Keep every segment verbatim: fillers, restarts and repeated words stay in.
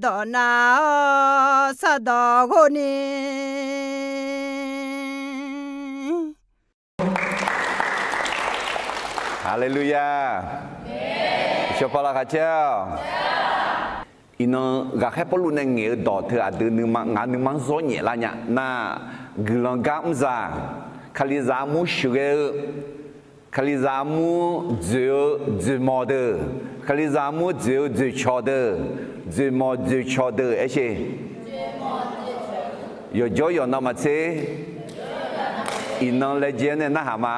dawq nav-awr sardawq ghov ni. Haleluya! Shawpaq laqkhaq caer-awq. Iqnan ghaqkhaer Pawrluv nae ngaeq-eu dawq teu aqdui nuima ngaq nuima-anr zawr nyaef lar nya nar, guiqlanq gar mr zaq, Kalizaq armur sheuqghae-eu, Kalizaq armur dzoeq-eu dzoeqmawq deuq, Kalizaq armur dzoeq-eu dzoeqcawq deuq, dzoeqmawq dzoeqcawq deuq aer sher. Yawqjawr yawqnan maqtser, iqnan laejae-anr nae narhaq ma.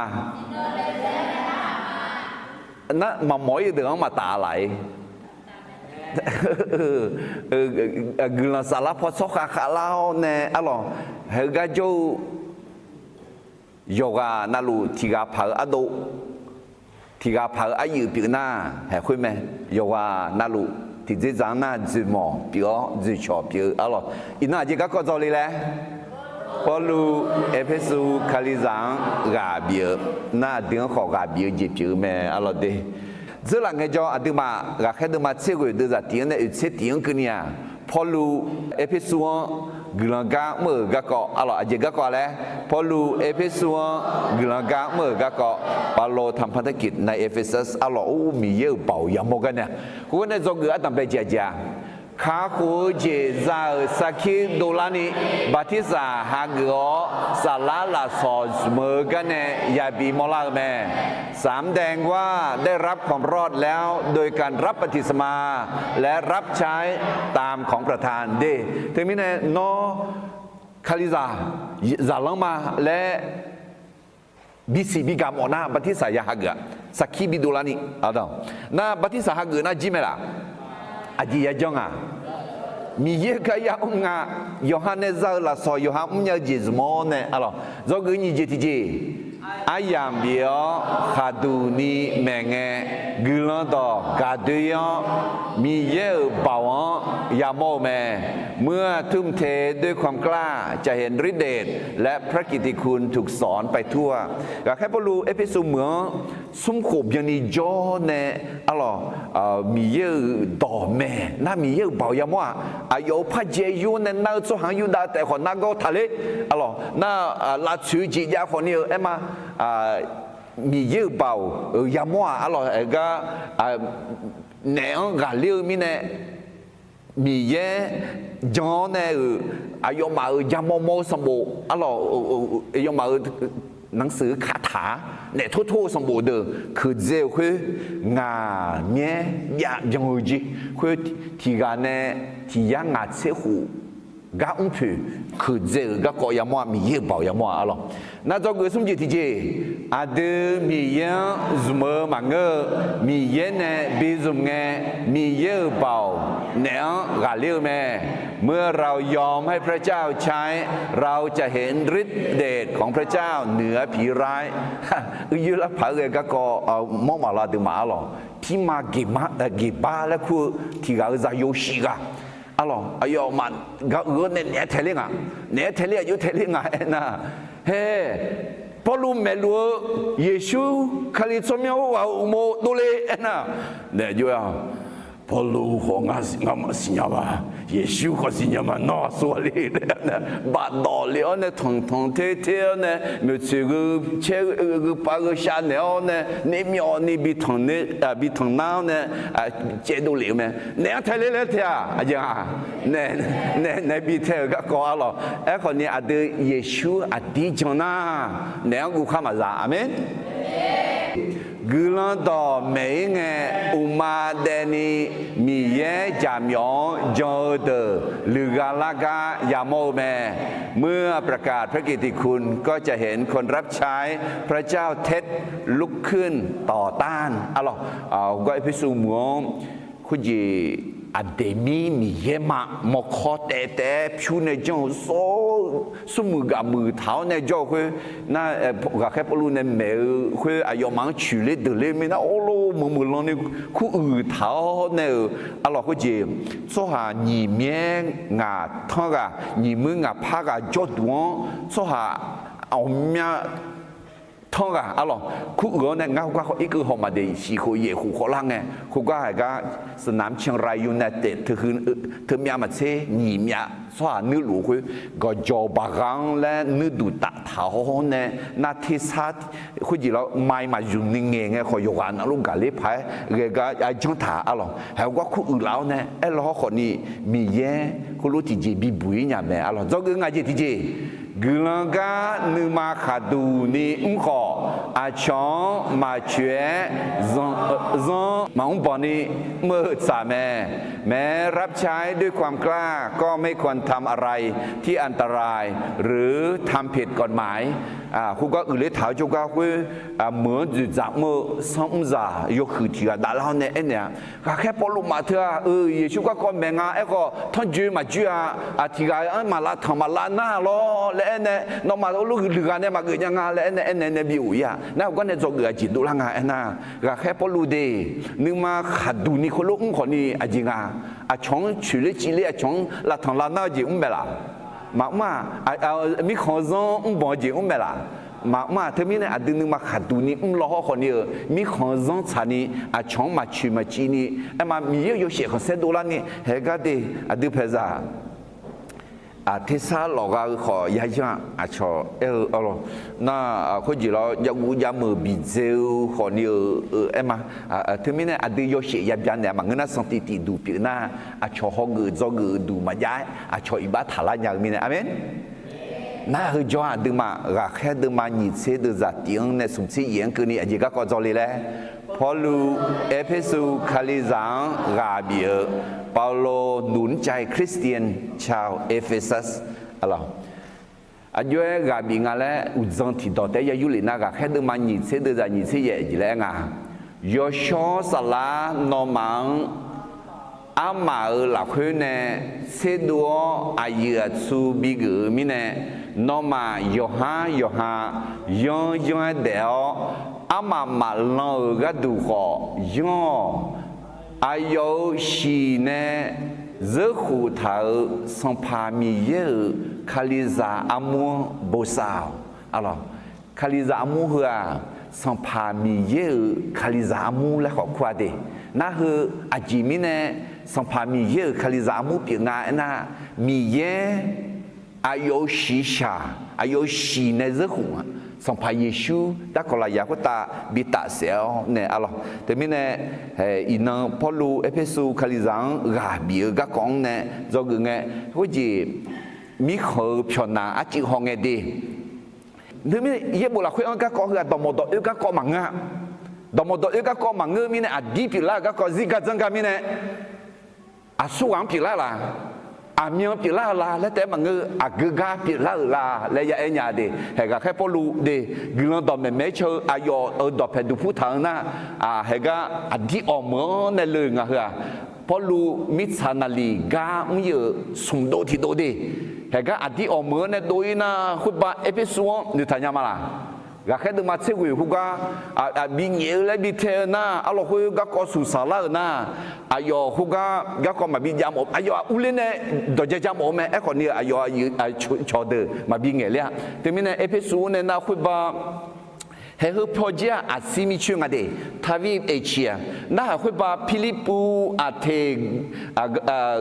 Nar maqmawf-ir-eu deuq-anr maqtaf laf-ir. Guiqlanq saflar paw tsawrkhav khavlar-awr nae arlawq, haeq-eu gar jawr-eu yawqghaq navluf tiq ghaq paq-eu ardov, tiq ghaq paq-eu aryuif pyeuf nar haeq khoer mae. Yawqghaq navluf tiqdzerdzaq-anr nar dzoeqmawq pyeuf-awr dzoeqcawq pyeuf-eu arlawq. Iqnan aqjeq garkawv dzawle laer, Pawrluv Erpersu Kalizaq-anr ghaq bif-eu nar, aqdui-anr khawf ghaq bif-eu jeq pyeuf-eu mae arlawq de. Dzeurlaf ngaejawr aqduimaf ghaqkhaer deuvma tser ghoeq deuvzaq tiq-anr nae oeq tser tiq-anr keuvni-aq, Pawrluv Erpersu-anr guiqlanq gar mr-euq garkawv arlawq, aqjeq garkawv laer, Pawrluv Erpersu-anr guiqlanq gar mr-euq garkawv, เปาโลทำพันธกิจในเอเฟซัส arlawq, or Miqyaer-euq baoq yamawr gar nae, khoergar nae dzawgeuf ardanqbae jeq-a jeq-a. Kakhof-eu jeq za-euq sarkir dovlarni, bartirsaq hageuf-awr saflar lafsawq zmq-eu gar nae yabi mawrlar-eu mae. สำแดงว่าได้รับความรอดแล้วโดยการรับบัพติศมาและรับใช้ตามของประทาน de. Teumirnae nawr Kalizaq zaqlanr ma laer bisiq bigaq mawf nar, bartirsaq ya hageuf-a. Sarkir bidov larni, nar bartirsaq hageuf nar jir mae laf? Aqjeq yajanr nga. Miqyaer-euq gar yamr nga. Yawqha nae za-eu lafsawq yawqha mrnya-eu jeq zmq-awr nae arlawq, dzawgeuf nyiq jeq tiqjeq, aryamq bif-awr khaqduq ni maeqngae, guiqlanq dawq gaqdoe-ir-awr, Miqyaer-euq baoq-anr yamawr-eu mae. เมื่อทุ่มเทด้วยความกล้า จะเห็นฤทธิ์เดช และพระกิตติคุณถูกสอนไปทั่ว Ghaqkhaer Pawrluv Erpersu meuq-anr smr khof byanni jawr nae arlawq, Miqyaer-euq dawq mae nar, Miqyaer-euq baoq yamawr-aq, aqyawf-euq par jae yur nae nar-eu tsawrhaq-anr Yurdav taef khawf nargawr taqler arlawq, nar lavtsoeq-eu jeq jav khawf ni-eu aer ma. Miqyaer-euq baoq-euq yamawr-aq arlawq, aer gar naef-anr ghaqler-eu mirnae, Miqyaer jan-awr nae-euq aqyawfmaf-euq yamawr mawr-eu sanqbof arlawq, aqyawfmaf-euq nanqseuq-eu kataq-aq, naef tor tor-eu sanqbof deuq keuqdzae-euq khoer, ngaq myaer jav byan-eu jeq khoer, tiq ghaq nae tiq yar ngaq tser khof gar mr poeq keuqdzae-euq garkawv yamawr-aq, Miqyaer-euq baoq yamawr-aq arlawq. Nar dzawgeuf smr jeq tiqjeq, aqdui Miqyaer-anr zmq-eu maqngeur-eu, Miqyaer nae bi zmq ngae, Miqyaer-euq baoq naef-anr ghaqler-eu mae. เมื่อเรายอมให้พระเจ้าใช้ เราจะเห็นฤทธิ์เดชของพระเจ้าเหนือผีร้าย Uicuiv lar paq-aer ghae garkawv mawr maqlar deuq maqar lawq. Pirma geqbar laer kur-eu tiq ghaq-euq zaqyo shif ghaq arlawq, aqyawfmaf gaq uiq-awr nae naeq-aer taeq ler nga, naeq-aer taeq ler aqjox taeq ler nga aernar, hae, Pawrluv maeqluf-eu Yeqsur Kali tsawrmyanr khoerghaq-euq uqmov dovle aernar, naeq jov-a. Pawrluv khawf ngar maqsiq nya ma, Yeqsur khawf siqnya ma, nawr aqsur ghaq le laer, bafdawq lef-awr nae tanqtanq ter ter-awr nae, maeqtsoeq gheu caer gheu pav gheu shav naeq-awr nae, naef myawf ni bi tanq nar-awr nae, caev dovlef-eu mae. Naeq-anr taeq ler laer taeq-aq, aqjeq-aq, naeq, naeq bi tae-euq garkawv arlawq. Aerkhawf ni aqdui Yeqsur aqdir jan nar, naeq-anr guv khar maqza. Aqmeq. Guiqlanq dawq maeq-ir ngae, uqma daevni Miqyaer jaqmyawf-anr jan-eu deuq luiqgha lar gar yamawr-eu mae. เมื่อประกาศพระกิตติคุณ ก็จะเห็นคนรับใช้พระเจ้าเท็จลุกขึ้นต่อต้าน arlawq. Gawr Erpersu meuq-anr khoerjeq aqdeq mir Miqyaer ma mawrkawr taef taef-aer pyur nae janr-eu sawr-eu smrmuiq gaqmuiq taq-awr nae jawr-eu khoer, nar, ghaqkhaer Pawrluv nae maeq-eu khoer aqyawfmaf-anr coeqler deuqler-eu mirnae, awrlor meuq meuq lan ni kuruiq taq-awr nae-euq arlawq khoerjeq, tsawrhaq nyiq myaer ngaq tanr ghaq, nyiq muir ngaq par ghaq jawrduq-anr tsawrhaq ghawqmya tanr ghaq arlawq, kuruiq-awr nae ngar khoergar khawf irkeuv hawq maqdeq, shiq khof yaef khof khawf lar ngae, khoergar haiq gar สนามเชียงรายยูไนเต็ด teu, teumyav maqtser nyiq myav tsawrhaq nuirluf-eu khoer, gawqjawq baqgha-anr laer nuirduq taf taq-awr nae, nar tersar khoerjeq lawr mai maqzmq ni ngaeq ngae khawf yawqghaq navluf gaqler paq-aer ghae gar arjanr taq arlawq. Haiq khoergar kuruiq laf-awr nae aerlaw hawr khawfni, Miqyaer heulof tiqjeq bibuq-ir nya mae arlawq. Dzawgeuf ngaq jeq tiqjeq, guiqlanq gar nuima khaqduq ni mr khawf, aqcawq-anr maqcoeq-aer zanr maqmr banq ni mr-eu tsaq mae. แม้รับใช้ด้วยความกล้า ก็ไม่ควรทำอะไรที่อันตราย หรือทำผิดกฎหมาย Khoergar uiqler taq-eu jawrgar khoer, meuq-anr dzoeqdzaq mr-eu sanr mrzaq yawhuiq tiq ghaq davlar-awr nae aernaeq-a, ghaqkhaer Pawrluv maf teu-aq, Yeqsur garkawv maeq nga aerkhawf tanrjoe maqjoe-a, tiq ghaq-anr maqlav tanq maqlav nar lawr laer aernae, nawmaf heulof huiqdui ghaq nae maqgeuf nya nga laer aernae aernaeq nae bi of-ir-a. Nar khoergar nae dzawgeuf aqjeq dovlar nga aernar, ghaqkhaer Pawrluv de, nuima khaqduq ni khoerlof mr khawfni aqjeq nga, aqcawq-anr coeqler civler aqcawq-anr lav tanq lav nar-eu jeq mr mae laq? Maqmr-aq, mirkhanq-eu zanr mr banq-eu jeq mr mae laq? Maqmr-aq, teumirnae aqdui nuima khaqduq ni mr law hawr khawfni-euq mirkhanq-eu zanr tsaqni, aqcawq-anr maqcoeq maqcivni, aerma Miqyaer-euq yawshaef khanqsaer dovlarni, haegar de, aqdui paeqzaq tersar lawqgha-eu khawf yayanr-aq, aqcawq aer-eu arlawq, nar khoerjeq lawr javguv javmeuq bidzae-eu khawfni-euq aerma, teumirnae aqdui yawshaef yabya naeq-a maqngeur nar sanqtiq tiqduq pyeuf nar, aqcawq hawgeuf dzawgeuf-eu duq maqjav-aer aqcawq iqbax taqlar nya-eu mirnae, aqmeq. Nar heujawr-aq, aqduimaf ghaqkhaer deuvma nyiq tser deuvzaq tiq-anr nae smq tser yaef-anr keuvni aqjeq garkawv dzawle laer, Pawrluv Erpersu kalizaq-anr ghaq bif-eu, เปาโลหนุนใจคริสเตียนชาวเอเฟซัส Aqjox-aer ghaq bif nga laer uqdzan tiqdawq taef-aer ya yurlef nar, ghaqkhaer deuvma nyiq tser deuvzaq nyiq tser yaef jeq laer aer nga. Yawshawr saflar nawmaf-anr armaf-euq lafkhoer nae tserdov-awr aqyuif aqtsu bigeuf-eu mirnae, nawmaf yawqhar yawqha yanr yanr-aer daef-awr, armaf maqlan-euq gharduq khawf yanr-awq. Aqyawf-euq shiq nae zeurkhof taq-euq Sanqpaq Miqyaer-euq Kalizaq armur-anr bosav-awq. Kalizaq armur heu-aq, Sanqpaq Miqyaer-euq Kalizaq armur laer khawf kur-a de. Nar heu aqjeq mirnae Sanqpaq Miqyaer-euq Kalizaq armur pyeuf nga aernar, Miqyaer aqyawf-euq shiqshaq, aqyawf-euq shiq nae zeurkhof-a, Sanqpaq Yeqsur darkawq lafyaq khoertav bi tafsaef-awr nae arlawq. Teumirnae, iqnan Pawrluv Erpersu Kalizaq-anr ghaq bif-eu garkawv-anr nae dzawgeuf ngae, khoerjeq mirkhanq-eu pyawqnaq arcuiv haw ngae de. Teumirnae yaerbof lafkhoer-anr garkawv heu-aq dawqmawq dawq oer garkawv maqngeur-a. Dawqmawq dawq oer garkawv maqngeur mirnae aqdir pyeuflar-euq garkawv zirgar dzanr gar mirnae, aqsurghaq-anr pyeuflar la, aqmyan pyeuflar-eu la laer taef-aer maqngeur-eu, aqgeu gar pyeuflar-euq la laer ya aer nya de. Haeq ghaqkhaer Pawrluv de, guiqlanq dawqmaeq maeq-aer caw-eu aqyawf-euq dawqpaeq duqpur taq-eu nar, haeq gar aqdir awq meuq-anr nae le-euq ngaq heu-aq, Pawrluv mirtsaq naqliq gar mr-ir-euq smq dov tiqdov de. Haeq gar aqdir awq meuq-anr nae dov-ir nar, khoerbav Erpersu-anr noeqtaq nya ma laq? Ghaqkhaer deuvma tser ghoeq khoergar, aqbi nyaef-eu laer bi tae-eu nar, arlawq khoer garkawv suqsaq lar-euq nar, aqyawf khoergar garkawv maqbi jav mawf, aqyawf-aq urler nae dawqjae jav mawf-eu mae. Aerkhawf ni-eu aqyawf cawqdeuq maqbi ngaeq ler-a. Teumirnae Erpersu-anr nae nar khoerbav haeq heu pawjir-aq aqsir mircoer nga de, ทวีปเอเชีย nar haq khoerbav Pirlirpuv, Aqteq,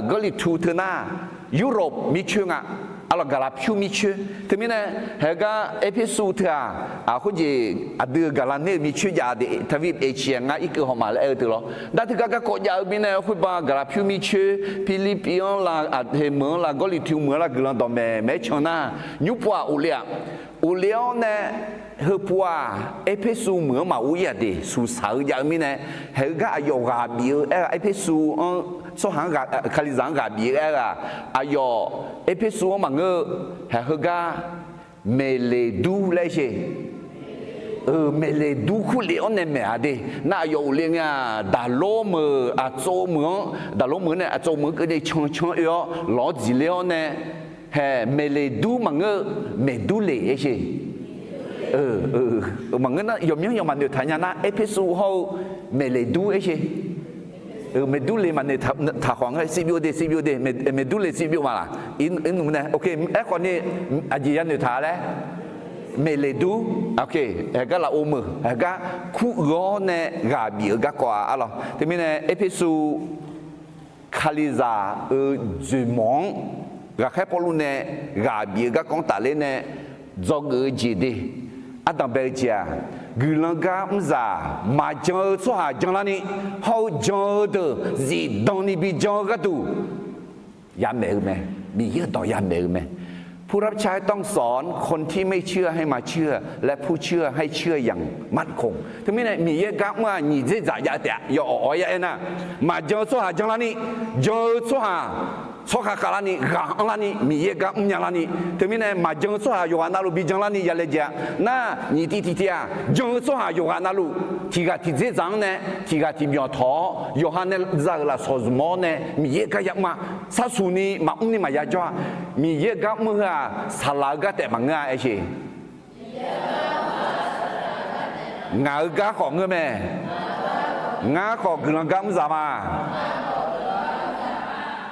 Gawrliqtu teu nar, Europe mircoer nga. Arlawq gaqlaqpyur mircoer. Teumirnae haeq gar Erpersu teu-aq, khoerjeq aqdui-euq gaqlaq ner-eu mircoer jav de, ทวีปเอเชีย ngar irkeuv hawq ma laer aer-eu teu lawr. Nar teugar garkawv jav-eu mirnae khoerbav gaqlaqpyur mircoer, Pirlirpiv-anr la, Aqteq meuq-anr la, Gawrliqtu meuq-anr la guiqlanq dawqmaeq maeq-aer can nar, nymr pov-aq of le-aq. Of le-awr nae, heu pov-aq, Erpersu meuq-anr maqur-ir-aq de, suqsaq-eu jav-eu mirnae, haeq-eu gar aqyawf ghaq bif-eu aer-aq, Erpersu-anr tsawrhaq-anr, Kalizaq-anr ghaq bif-eu aer-aq, aqyawf Erpersu-anr maqngeur-eu, haeq heugar Meqleqdur laer sher. Meqleqdur kurlef-awr nae maeq-a de. Nar aqyawf of le ngae-aq, daqlor meuq aqtsov meuq-anr, daqlor meuq nae aqtsov meuq-anr keuvni cancan oe-awr lawq-awr dziqler-awr nae, haeq Meqleqdur maqngeur-eu, Meqdurleq aer sher. Maqngeur nar, yawqmyanr yawqmaq noeqtaq nya nar, Erpersu hawr-eu Meqleqdur aer sher. Meqdurleq maqnoeq taq khawf nga, sivbyov de, sivbyov de, Meqdurleq sivbyov ma laq? Irnmq nae, aerkhawf ni aqjeq ya noeqtaq laer maeqleq dur, haegar lafov meuq, haegar kuruiq-awr nae ghaq bif-eu garkawv-a arlawq. Teumirnae Erpersu Kalizaq-euq dzoeqmawq-anr ghaqkhaer Pawrluv nae ghaq bif-eu garkawv-anr tafler nae dzawgeuf-eu jeq de, ardanq bae-eu jeq-aq, guiqlanq gar mrzaq maqjan-eu tsawrhaq janlarni, hawr-eu jan-eu deuq zifdan ni bi jan-eu gharduq yamaeq-eu mae. Miqyaer-euq dawq yamaeq-eu mae. ผู้รับใช้ต้องสอนคนที่ไม่เชื่อให้มาเชื่ออย่างมั่นคง Teumirnae Miqyaer gar mr-aq nyiq dzer dzaq jav taef-a. Yawawq-awr ya'aer nar, maqjan-eu tsawrhaq janlarni, jan-eu tsawrhaq tsawrkhav khavlarni, ghaq anrlarni, Miqyaer gar mrnya larni. Teumirnae maqjan-eu tsawrhaq yawqghaq navluf bi janlarni yalaejae-a. Nar, nyiq tiv tiqtiv-aq, jan-eu tsawrhaq yawqghaq navluf tiqghaq tiqdzer dzaq-anr nae tiqghaq tiqmyawf tawq-awr, yawqha nae za-euq lafsawq zmq-awr nae Miqyaer gar yamr-a. Sarsuq ni maqmr ni maqya jawr-a. Miqyaer-eu gar mr-eu heu-aq, saqlaq-eu gar taef maqngeur-a aer sheq. Ngaq-euq gar khawf ngeur mae. Ngar khawf guiqlanq gar mrzaq ma.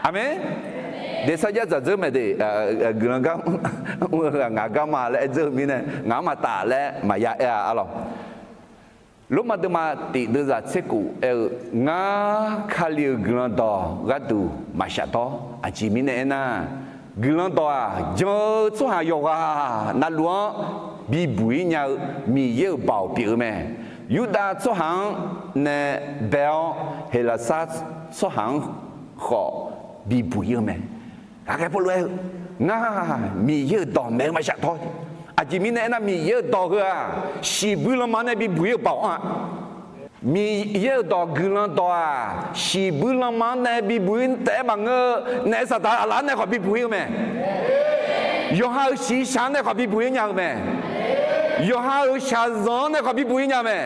Aqmeq. Deqsar jar dzaq dzeur mae de, guiqlanq gar mr-eu ngaq gar ma laer aer dzeur-eu mirnae, ngaq-anr maqtaf laer maqya aer-a arlawq. Lormav deuvma tiq deuvzaq tser kof aer-eu, ngar Kali-euq guiqlanq dawq gharduq maqshaf dawr. Aqjeq mirnae aernar, guiqlanq dawq-aq, jan-eu tsawrhaq yawqghaq navluf-anr bibuq-ir nya-eu Miqyaer-euq baoq pyeuf-eu mae. Yurdav tsawrhaq-anr nae bae-awr, Heqlaqsar tsawrhaq-anr khawf bibuq ir-eu mae. Ghaqkhaer Pawrluv aer-eu, ngar Miqyaer-euq dawq maeq-eu maqshaf dawr. Aqjeq mirnae aernar, Miqyaer-euq dawq heu-aq, shiqbuir lanma nae bibuq ir-eu baoq anr-a. Miqyaer-euq dawq guiqlanq dawq-aq, shiqbuir lanma-anr nae bibuq ir taef-aer maqngeur-eu, naef saqdaq aqlaf-anr nae khawf bibuq ir-eu mae. Yawqha-euq shiqshaq-anr nae khawf bibuq ir nya-eu mae. Yawqha-euq shaqzanq-anr nae khawf bibuq ir nya mae.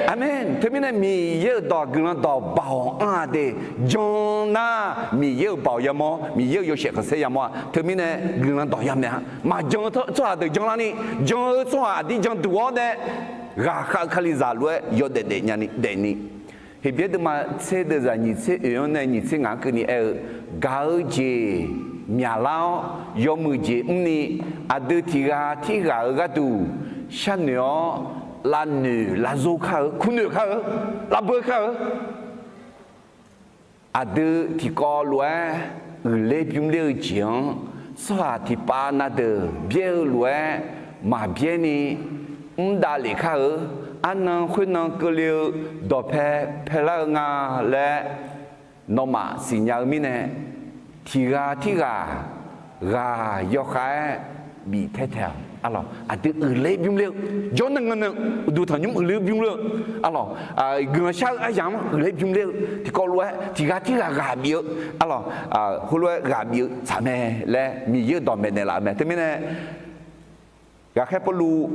Aqmeq. Teumirnae Miqyaer-euq dawq guiqlanq dawq baoq anr-a de, jan nar Miqyaer-euq baoq yamawr, Miqyaer-euq yawshaef khanqsaer yamawr-a. Teumirnae guiqlanq dawq yamaeq-a. Maqjan-eu tsawrhaq deuq janlarni, jan-eu tsawrhaq aqdir janduq-awr nae, ghaqkhav-eu Kalizaq lof-aer yawdaef daef nyani daefni. Heqbyaer deuvma tser deuvzaq nyiq tser oeq-anr nae nyiq tser ngaq-anr keuvni aer-eu, gaq-eu jeq myaqlar-awr, yawmuiq jeq mrni, aqdui tiq ghaq tirghaq-euq gharduq sharnoeq-awr, lavnoeq lavzor kar-eu, kurnoeq kar-eu, lavbeu kar-eu, aqdui tiqkawv lof-aer uiqler bymr ler-eu jeq-anr, tsawrhaq tiqpav na deuq byaer-eu lof-aer maqbyaer ni mr davlef kar-eu, arnan khoernan keuvle-eu dawqpae paelar-eu nga laer nawmaf siqnya-eu mirnae, tiq ghaq tirghaq ghaq yawkhav-aer bif taer tae-awq. Arlawq, aqdui uiqler bymr ler-eu, jawrnan nan uqduq tanqnymr uiqler bymr ler-eu, arlawq, guiqlanq shar-eu aryamq-anr uiqler bymr ler-eu, tiqkawv lof-aer tiq ghaq tirghaq ghaq bif-eu, arlawq, heulof-aer ghaq bif-eu tsaq mae laer Miqyaer-euq dawq maeqnaeq laf-eu mae. Teumirnae, ghaqkhaer Pawrluv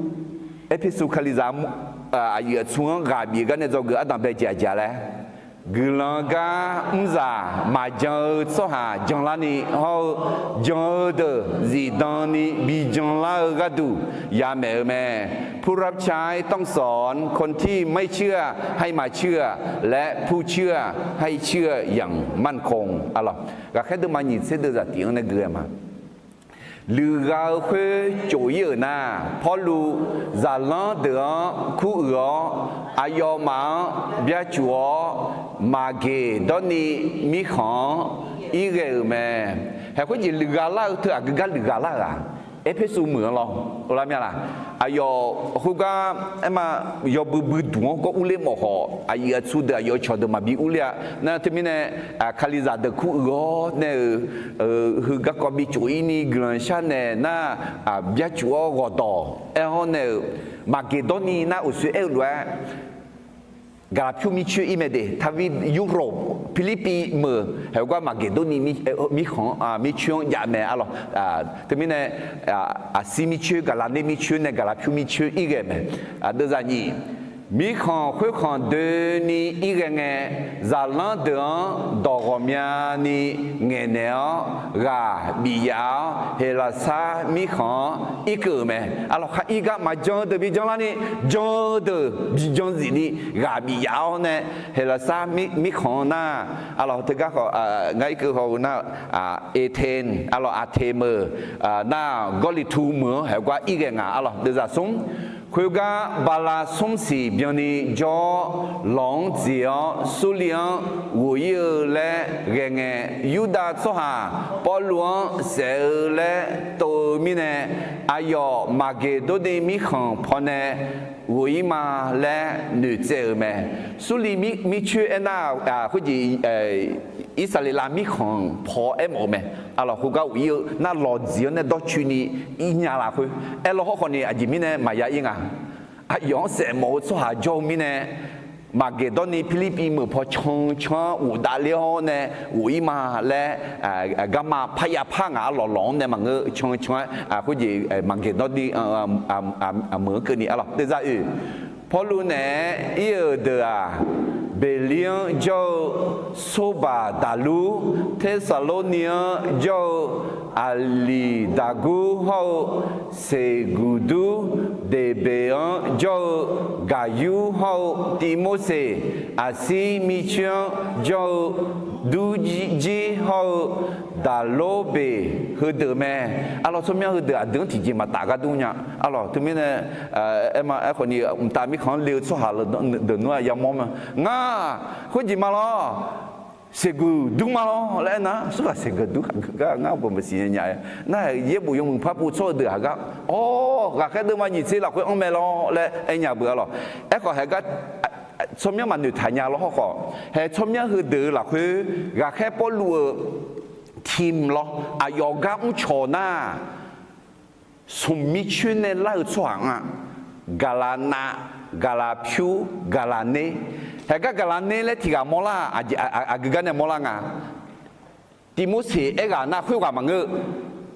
Erpersu Kalizaq aqyuif aqtsu-anr ghaq bif-eu gar nae dzawgeuf ardanq bae jeq aqjeq laer, guiqlanq gar mrzaq maqjan-eu tsawrhaq janlarni hawr-eu, jan-eu deuq zifdan ni bi janlar-eu gharduq yamaeq-eu mae. ผู้รับใช้ต้องสอนคนที่ไม่เชื่อให้มาเชื่อ และผู้เชื่อให้เชื่ออย่างมั่นคง arlawq. Ghaqkhaer deuvma nyiq tser deuvzaq tiq-anr nae gui-a ma. Luiqghaq-eu khoer cof-ir-euq nar, Pawrluv zaqlanr deuq-anr kuruiq-awr, aqyawfmaf-anr byacuf-awr, maqgeq dawrni mirkhanq-anr irghae-euq mae. Haeq khoerjeq luiqghaq lar-eu teu aqgeu gar luiqghaq lar-euq-aq, Erpersu meuq-anr lawr, lar mya laq? Aqyawf khoergar aerma, yawbui buiduq-anr gawr urler mawf khawf, aqyuif aqtsu deuq aqyawf cawqdeuq maqbi urler-a. Nar teumirnae, Kalizaq deuq kuruiq-awr nae-euq, heu garkawv bi cof-ir ni guiqlanq shar naeq nar, byacuf-awr ghawqdawq aer-awr nae-euq, maqgeq dawrni nar uqsoer aer-eu lof-aer, gaqlaq pyur mircoer ir mae de, taqvi Europe, Pirlirpiv meuq, haeq gar maqgeq dawrni mirkhanq-anr, mircoer-anr jav mae arlawq. Teumirnae, aqsir mircoer, gaqlaq ner mircoer nae gaqlaq pyur mircoer ir ghae mae. Deuvzaq nyiq, Mirkhanq khoerkhanq doeni irghae ngae, zaqlanr deuq-anr dawq ghawqmyani ngaeqnaeq-awr ghaq bif yaf-awr, Heqlaqsar mirkhanq-anr irkeuv-euq mae. Arlawq, khar ir gar maqjan-eu deuq bi janlarni, jan-eu deuq bi jan zifni ghaq bif yaf-awr nae, Heqlaqsar mir- mirkhanq-anr nar, arlawq, teugar khawf, ngar irkeuv haw-eu nar, Athens, arlawq, Aqteq meuq, nar, Gawrliqtu meuq-anr haeq gar irghae nga. Arlawq, deuvzaq smr. Khoergar bala smr siq byanni jawr-awr, lawq-anr dziq-awr Surliv-anr ghof ir-eu laer ghae ngae, Yurdav tsawrhaq Pawrluv-anr saef-eu laer tov-eu mirnae, aqyawf Maqgeqdorni mirkhanq pawnae ghof ir ma laer noeqtsaev-euq mae. Surliv mir- mircoer aernar, khoerjeq Irsaqleqlav mirkhanq paw-aer mawf-eu mae. Arlawq, khoergar ghof ir-eu nar lawq dziq-anr nae dawrcoeni ir nya laf khoer. Aerlaw hawrkhawf ni aqjeq mirnae maqya ir nga. Aqyawf-anr saefmawf-eu tsawrhaq jawr-eu mirnae, Maqgeqdawrni Pirlirpiv meuq paw cancan-anr ghofdav ler-awr nae ghof ir ma laer, garma parya par ngaq arlawq lawq-anr nae maqngeur, cancan-aer khoerjeq Maqgeqdawrni meuq-anr keuvni arlawq. Teuzaq oeq, Pawrluv naeq-aer ir-euq deuq-aq, Beqlir-anr jawr-eu Sorbaq daqlur, Tersaqlorni-anr jawr-eu Aqliqdaqgur hawr-eu Seqguqdur, Deqbeq-anr jawr-eu Gaqyur hawr-eu Tivmorseq, Aqsir mircoer-anr jawr-eu Durjir hawr-eu Daqlorbeq heudeuq mae. Arlawq, tsawrmyanr heudeuq aqdui-anr tiqjeq maqtaf gar dur nya. Arlawq, teumirnae, aerma aerkhawf ni mqtav mirkhanq-anr le-eu tsawrhaq deuq nmr-aq yamawr ma. Ngar khoerjeq ma lawr. Seqguq dur ma lawr laer aernar, Sorbaq Seqguq dur gar ngar bawq maqsiq nya nya-aer nar, yaerbof yawmuiq par pov tsawr-eu deuq haq gar, awr, ghaqkhaer deuvma nyiq tser lafkhoer anr mae lawr laer aer nya beu arlawq. Aerkhawf haeq gar tsawrmyanr maqnoeq taq nya lawr hawrkhawf, haeq tsawrmyanr heudeuq-eu lafkhoer ghaqkhaer Pawrluv-euq team lawr aqyawf gar mrcawq nar, smq mircoer nae lar-eu tsawrhaq anr-a, gaqlaqnav, gaqlaqpyur, gaqlaqner. Haeq gar gaqlaqner laer tiq ghaq mawrlar, aqgeu gar nae mawrlar nga. Tivmorseq aerghaq nar khoerghaq maqngeur.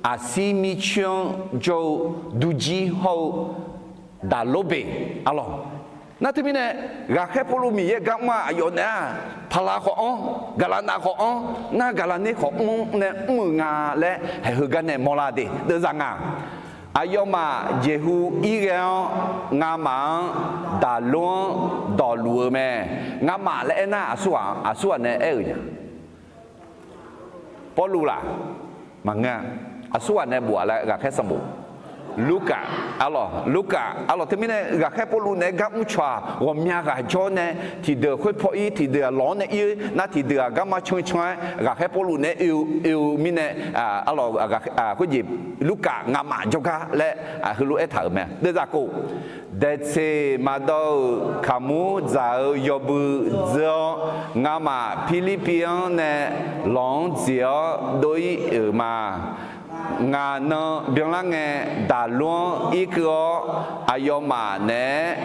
Aqsir mircoer-anr jawr-eu Durjir hawr-eu Daqlorbeq arlawq. Nar teumirnae, ghaqkhaer Pawrluv Miqyaer gar mr-aq aqyawf naeq-aq, paqlaq khawf anr, gaqlaqnav khawf anr, nar gaqlaqner khawf mr nae mr-euq nga laer haeq heugar nae mawrlar de deuvzaq nga. Aqyawfmaf jeqhu ir ghae-awr, ngamaf-anr Daqlor-anr dawqluf-eu mae. Ngamaf laer aernar, aqsurghaq, aqsurghaq nae aer-euq nya. Pawrluv laq? Maqngeur-a. Aqsurghaq nae bof-a laer ghaqkhaer sanqbof. Lurkaf arlawq, Lurkaf arlawq. Teumirnae ghaqkhaer Pawrluv naeq-aer gar mrcawq-aq ghawqmya ghaq jawr nae, tiqdeuq khoer paw ir, tiqdeuq-aq lawq-anr nae ir-eu nar, tiqdeuq-aq garma cancan-aer ghaqkhaer Pawrluv naeq-aer oe-eu, oe-eu mirnae, arlawq, khoerjeq Lurkaf ngamaf jawrgar laer heulof-aer taq-euq mae. Deuvzaq khof, daeqtseq maqdawv-euq kaqmur dzaq-eu yawbui dzeur-awr, ngamaf Pirlirpiv-anr nae lawq-anr dziq-awr dov ir-euq ma. Ngaq nan byanlar ngae, Daqlor-anr irkeuv-awr, aqyawfmaf naeq-aer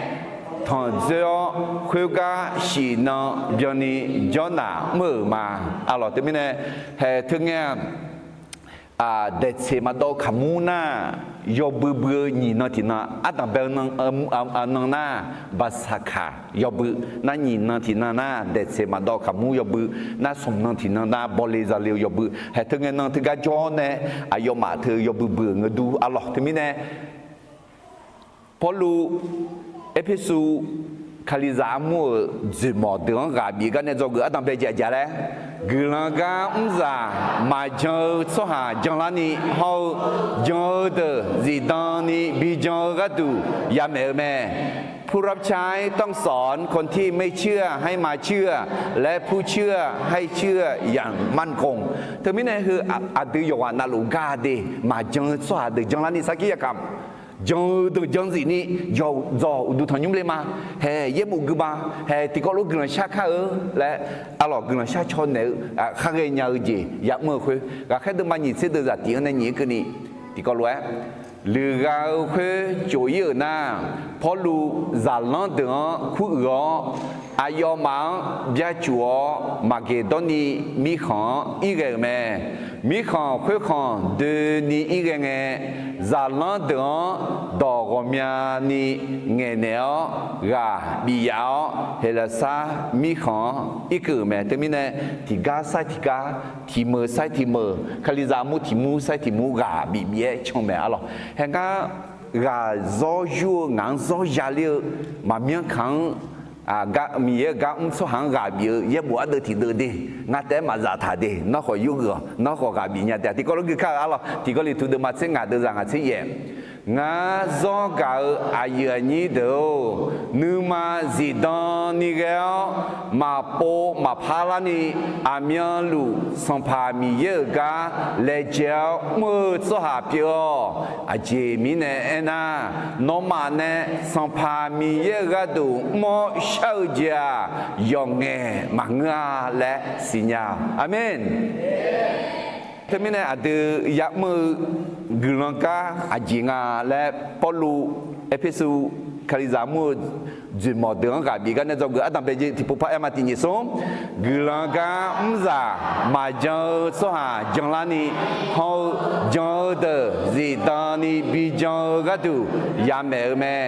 tanqdzoer-awr, khoergar shif nan byanni jawrnaq mr-euq ma. Arlawq, teumirnae haeq teu ngae-aq, daeqtseq maqdawv-eu kaqmur nar, yawbui bui-eu nyiq nan tiq nan, ardanq bae-eu nan nar, Baqsaqkaq yawbui nar, nyiq nan tiq nan nar daeqtseq maqdawv-eu kaqmur yawbui nar, smq nan tiq nan nar bawle zale-eu yawbui. Haeq teu ngae nan teugar jawr nae, aqyawfmaf teu yawbui bui-euq ngeur dur arlawq. Teumirnae Pawrluv Erpersu Kalizaq armur-euq dzoeqmawf deuq-anr ghaq bif gar nae dzawgeuf ardanq bae jaeq jaeq laer, guiqlanq gar mrzaq maqjan-eu tsawrhaq janlarni hawr-eu, jan-eu deuq zifdan ni bijan-eu gharduq yamaeq-eu mae. ผู้รับใช้ต้องสอนคนที่ไม่เชื่อให้มาเชื่อ และผู้เชื่อให้เชื่ออย่างมั่นคง Teumirnae heu aqdui yawqghaq navluf gar de, maqjan-eu tsawrhaq deuq janlarni sarkir yakamq, jan-eu deuq jan zifni, yawqdzawq uqduq tanqnymr le ma. Haeq yaerbof gui ma. Haeq tiqkawv lof guiqlanq shar kar-eu laer, arlawq, guiqlanq shar caw naeq-eu khar ghaenya-eu jeq yamr-eu khoer, ghaqkhaer deuvma nyiq tser deuvzaq tiq-anr nae nyiq-aer keuvni tiqkawv lof-aer, luiqgha-eu khoer cof ir-euq nar, Pawrluv zaqlanr deuq-anr kuruiq-awr, aqyawfmaf-anr byacuf-awr, maqgeq dawrni mirkhanq-anr irghae-euq mae. Mirkhanq khoerkhanq doeni irghae ngae, zaqlanr deuq-anr dawq ghawqmyani ngaeqnaeq-awr ghaq bif yaf-awr, Heqlaqsar mirkhanq-anr irkeuv-euq mae. Teumirnae, tiqgar sair tiqgar, tiq meuq sair tiq meuq, Kalizaq armur tiq mur sair tiq mur ghaq bif bif-aer can mae arlawq. Haegar ghaq zawr yur-eu, ngaq-anr zawr yaler-eu, maqmyanr kaq-anr Miqyaer-euq gar mr tsawrhaq-anr ghaq bif-eu yaerbof ardeuv tiq deuv de, ngar taef-aer maqzaf taq de, nawr khawf yurgeuf-awq, nawr khawf ghaq bif nya taef. Tiqkawv lof gui kar-eu arlawq, Tiq Gawrliqtu deuvma tser ngaq deuvzaq ngaq tser yaef. Ngar zawr gaq-eu aqyuif aqnyir deuq-or, nuima zifdan ni ghae-awr, maqpov maqpar larni, aqmyanluf Sanqpaq Miqyaer-euq gar laejae-awr mr-eu tsawrhaq pyeuf-awq. Aqjeq mirnae aernar, nawmaf nae Sanqpaq Miqyaer-euq gharduq mr-awr shar-eu jeq-aq, yawqngaeq maqngeur-a laer siqnya-awq. Aqmeq. Teumirnae aqdui ya'mr-eu guiqlanq gar aqjeq nga laer Pawrluv Erpersu Kalizaq mur-eu dzoeqmawq deuq-anr ghaq bif gar nae dzawgeuf ardanqbae jeq tiqpov par aer ma. Tiq nyiq smr, guiqlanq gar mrzaq maqjan-eu tsawrhaq janlarni, hawr-eu jan-eu deuq zifdan ni bi jan-eu gharduq yamaeq-eu mae.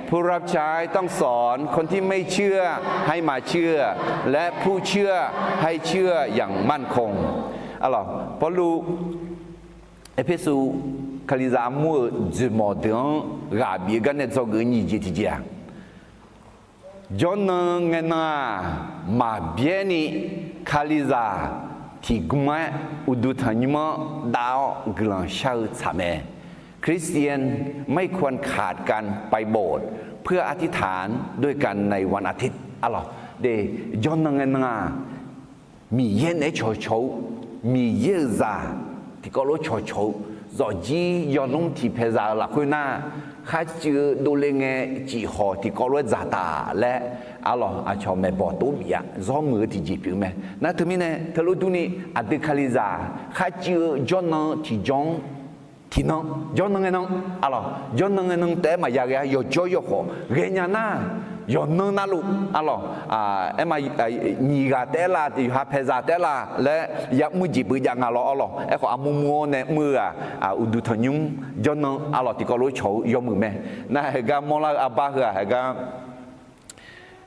ผู้รับใช้ต้องสอน คนที่ไม่เชื่อ ให้มาเชื่อ และผู้เชื่อ ให้เชื่ออย่างมั่นคง Arlawq, Pawrluv Erpersu Kalizaq armur-eu dzoeqmawq deuq-anr ghaq bif-eu gar nae dzawgeuf-eu nyiq jeq tiqjeq-aq, jawrnan ngaenan-aq, maqbyaer ni Kalizaq tiqgmr-aer uqduq tanqnymr-anr dav-awr guiqlanq shar-eu tsaq mae. คริสเตียนไม่ควรขาดการไปโบสถ์เพื่ออธิษฐานด้วยกันในวันอาทิตย์ Arlawq, de, jawrnan ngaenan-aq, Miqyaer naeq-aer cawqcawq-eu, Miqyaer-euq zaq tiqkawv lof-aer cawqcawq-eu, zawqjir yawlmr tiqpaeq zaq-euq lafkhoer nar, kharcuiv-eu dovle ngae cifhawq tiqkawv lof-aer dzaqtaf laer, arlawq, aqcawq maeqbawq tov bif-a zawr muiq-eu tiqjeq pyeuf mae. Nar teumirnae teulof durni aqdui Kalizaq kharcuiv-eu jawrnan tiqjawr-anr tiqnan, jawrnan ngaenan, arlawq, jawrnan ngaenan taef-aer maqya ghae-a. Yawqjawr yawkhawf ghaenya nar, yawqnan navluf, arlawq, aer ma, nyiq ghaq taef-aer la, yawqha paeqzaq taef-aer la laer ya'mr jeq beujav nga lawr, arlawq. Aerkhawf, armur mur-awr nae mr-eu-aq, uqduq tanqnymr jawrnan, arlawq, tiqkawv lof-aer cawq-eu yawmuiq mae. Nar heugar mawrlar-eu arbar heu-aq, heugar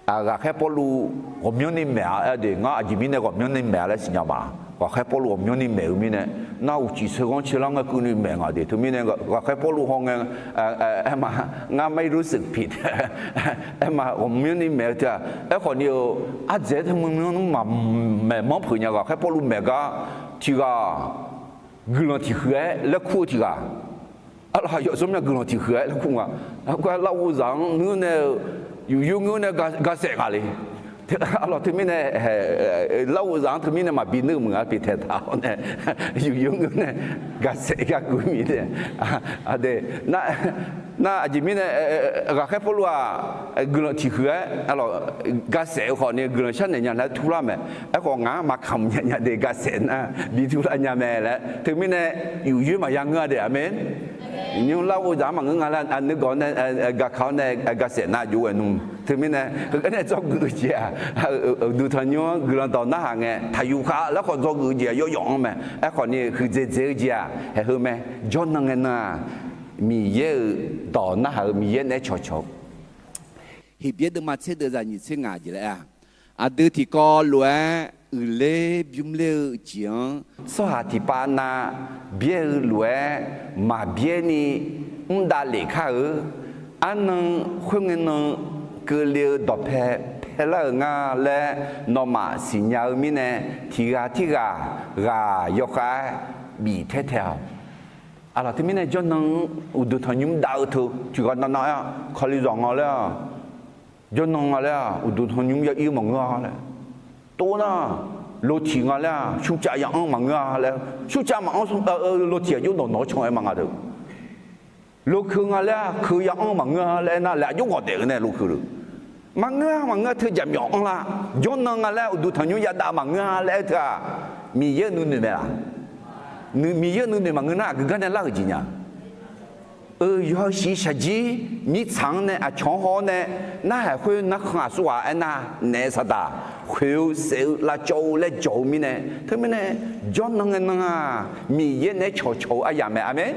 Ghaqkhaer Pawrluv ghawqmyanrni maeq-a aer de, ngar aqjeq mirnae ghawqmyanrni maeq-a laer siqnya ma. Ghaqkhaer Pawrluv ghawqmyanrni maeq-eu mirnae, nar uqcif tseughanr tseurlar ngae keuvni maeq nga de. Teumirnae ghaqkhaer Pawrluv hawngae, aer ma, ngar ไม่รู้สึกผิด aer ma, ghawqmyanrni maeq-eu teu-aq, aerkhawf ni-eu ardzaeq-aer teu myanr myanr nmr maqmaeq manr peuq nya. Ghaqkhaer Pawrluv maeq gar tiq ghaq guiqlanq tiq huiq-aer laer kur-eu tiq ghaq, arlawq, yawf tsawrmyanr guiqlanq tiq huiq-aer laer kur nga. Aqgar larghov zaq-anr ngeur nae-eu, yufyoer ngeur nae ga saef nga le. Arlawq, teumirnae larghov zaq-anr teumirnae maqbi nuir-eu meuq-a, pyeuf taeq taq-awr nae, yufyoer ngeur nae ga saef gar guv mirnae, aqde, nar aqjeq mirnae ghaqkhaer Pawrluv-aq guiqlanq tiq huiq-aer, arlawq, ga saef-eu khawf ni guiqlanq sharnaeq nya laer turlar mae. Aerkhawf, ngaq-anr maqkamq nya nya de, ga saef nar bi turlar nya mae laer. Teumirnae yufyoer maqya ngeur-a de. Aqmeq. Nymr larghov zaq-anr maqngeur nga laer, nuigawq nae, gaqkaq-awr nae ga saef nar jov-aer nmr. Teumirnae heugar nae dzawgeuf-eu jeq-aq, uqduq tanqnymr-anr guiqlanq dawq narhaq ngae, taqyuf khav laer khawf dzawgeuf-eu jeq-aq yawr yawf-anr mae. Aerkhawf ni huiqdzaeq dzaeq-eu jeq-aq haeq heu mae. Jawrnan ngae nan-aq, Miqyaer-euq dawq narhaq-eu, Miqyaer naeq-aer cawqcawq-eu, Heqbyaer deuvma tser deuvzaq nyiq tser ngaq jeq laer-aq, aqdui tiqkawv lof-aer uiqler bymr ler-eu jeq-anr tsawrhaq tiqpav nav byaer-eu lof-aer maqbyaer ni mrdav lef kar-eu. Arnan khoerngae nan keuvle-eu dawqpae paelar-euq nga laer nawmaf siqnya-eu mirnae, tiq ghaq tirghaq ghaq yawkhav-aer bif taer tae-awq. Aqlawq, teumirnae jawrnan-anr uqduq tanqnymr dav-eu teu tiq ghaq navnav-aer-a, Kalizaq nga laer-a, jawrnan nga laer-a, uqduq tanqnymr ya ir maqngeur-a laer, tov nar, lotiq nga laer-a, smrcav ya anr maqngeur-a laer, smrcav maqanr, lotiq aqjox nawq nawq-anr can-aer ma nga deuq. Lokeu nga laer-a, keu ya anr maqngeur-a laer aernar, laer aqjox ghawq daef-eu nae lokeu le. Maqngeur-a, maqngeur-a, teu jaqmyawf anr lar. Jawrnan nga laer uqduq tanqnymr ya dav maqngeur-a laer aer teu-aq, Miqyaer nuinoeq maeqlaf? Miqyaer nuinoeq maqngeur nar, aqgeu gar nae lar-euq jeq nya. Euq yawshif shaqjir mirtsaq-anr nae aqcawq-anr haw-awr nae, narhaq khoer narkhan aqsurghaq aernar naef saqdaq khoeq-eu saef-eu lavcawv-eu laer jawq-eu mirnae, teumirnae jawrnan ngae nan-aq, Miqyaer naeq-aer cawqcawq-eu aryamq mae. Aqmeq.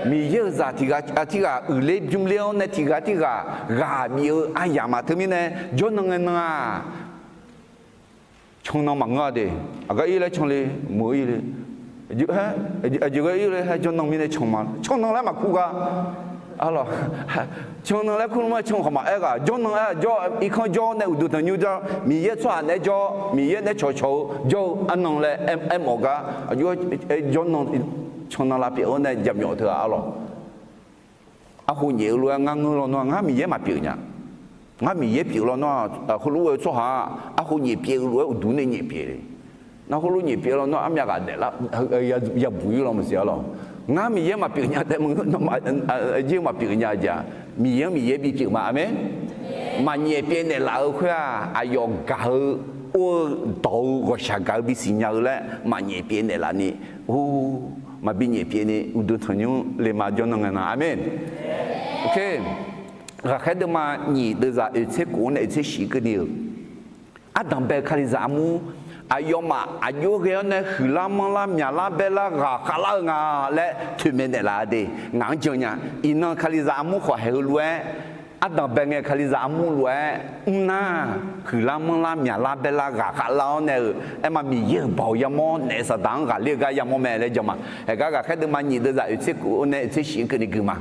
Miqyaer-euq zaq tiq ghaq tirghaq uiqler bymrler-awr nae tiq ghaq tirghaq ghaq bif-eu aryamq ma. Teumirnae jawrnan ngae nan-aq, cannan maqngeur-a de. Aqgar ir laer can le, muiq-eu ir le. Aqjeq ghae ir le, haer jawrnan mirnae can ma, cannan laer maqkur gar. Arlawq, cannan laer kur ma, can khawf maqaer ghaq, jawrnan aer jawr, irkanr jawr nae uqduq tanqnymr jawr, Miqyaer tsawrhaq naeq-aer jawr, Miqyaer naeq-aer cawqcawq-eu jawr-eu arnan laer aermawf-eu gar, aqjox jawrnan, cannan lavpyeuf-awr nae jaqmyawf teu-aq arlawq. Arhu nyaef-eu lof-aer ngar ngeur lawnmr-aq, ngar Miqyaer maqpyeuf nya. Ngar Miqyaer pyeuf lawnmr-aq, heulof-aer tsawrhaq-aq arhu nyaef pyeuf-eu lof-aer uqduq nae nyaef pyeuf le. Nar heulof nyaef pyeuf lawnmr-aq, armyav ghaq daeflar yabuq-ir law maqsiq arlawq. Ngar Miqyaer maqpyeuf nya taef maqngeur, nawmaf jir maqpyeuf nya jeq-aq, Miqyaer-anr Miqyaer bipyeuf ma. Aqmeq. Maqnyaef pyeuf naeqlaf-eu khoer-aq, aqyawf gaq-eu or-eu dawq-eu ghawqshaq gaq-eu bisiq nya-eu laer maqnyaef pyeuf naeqlaf ni, or, maqbi nyaef pyeuf ni uqduq tanqnymr le ma jawrnan ngae nan. Aqmeq. Ghaqkhaer deuvma nyiq deuvzaq oeq tser kof-anr nae oeq tser shif keuvni-euq, ardanqbae-eu Kalizaq armur, aqyawfmaf aqjox ghae-awr nae huiqlar manrlar myaqlar baerlar ghaqkhav lar-eu nga laer toeqmaeq naeqlaf-a de. Ngaq-anr jan nya. Iqnan Kalizaq armur khawf haeq heulof-aer, ardanqbae ngae Kalizaq armur lof-aer mrnar, huiqlar manrlar myaqlar baerlar ghaqkhav lar-awr nae-euq aerma Miqyaer-euq baoq yamawr naef saqdaq-anr ghaqler-eu gar yamawr mae laer jan ma. Haeqgar ghaqkhaer deuvma nyiq deuvzaq oeq tser kof-anr nae oeq tser shif-anr keuvni gui ma.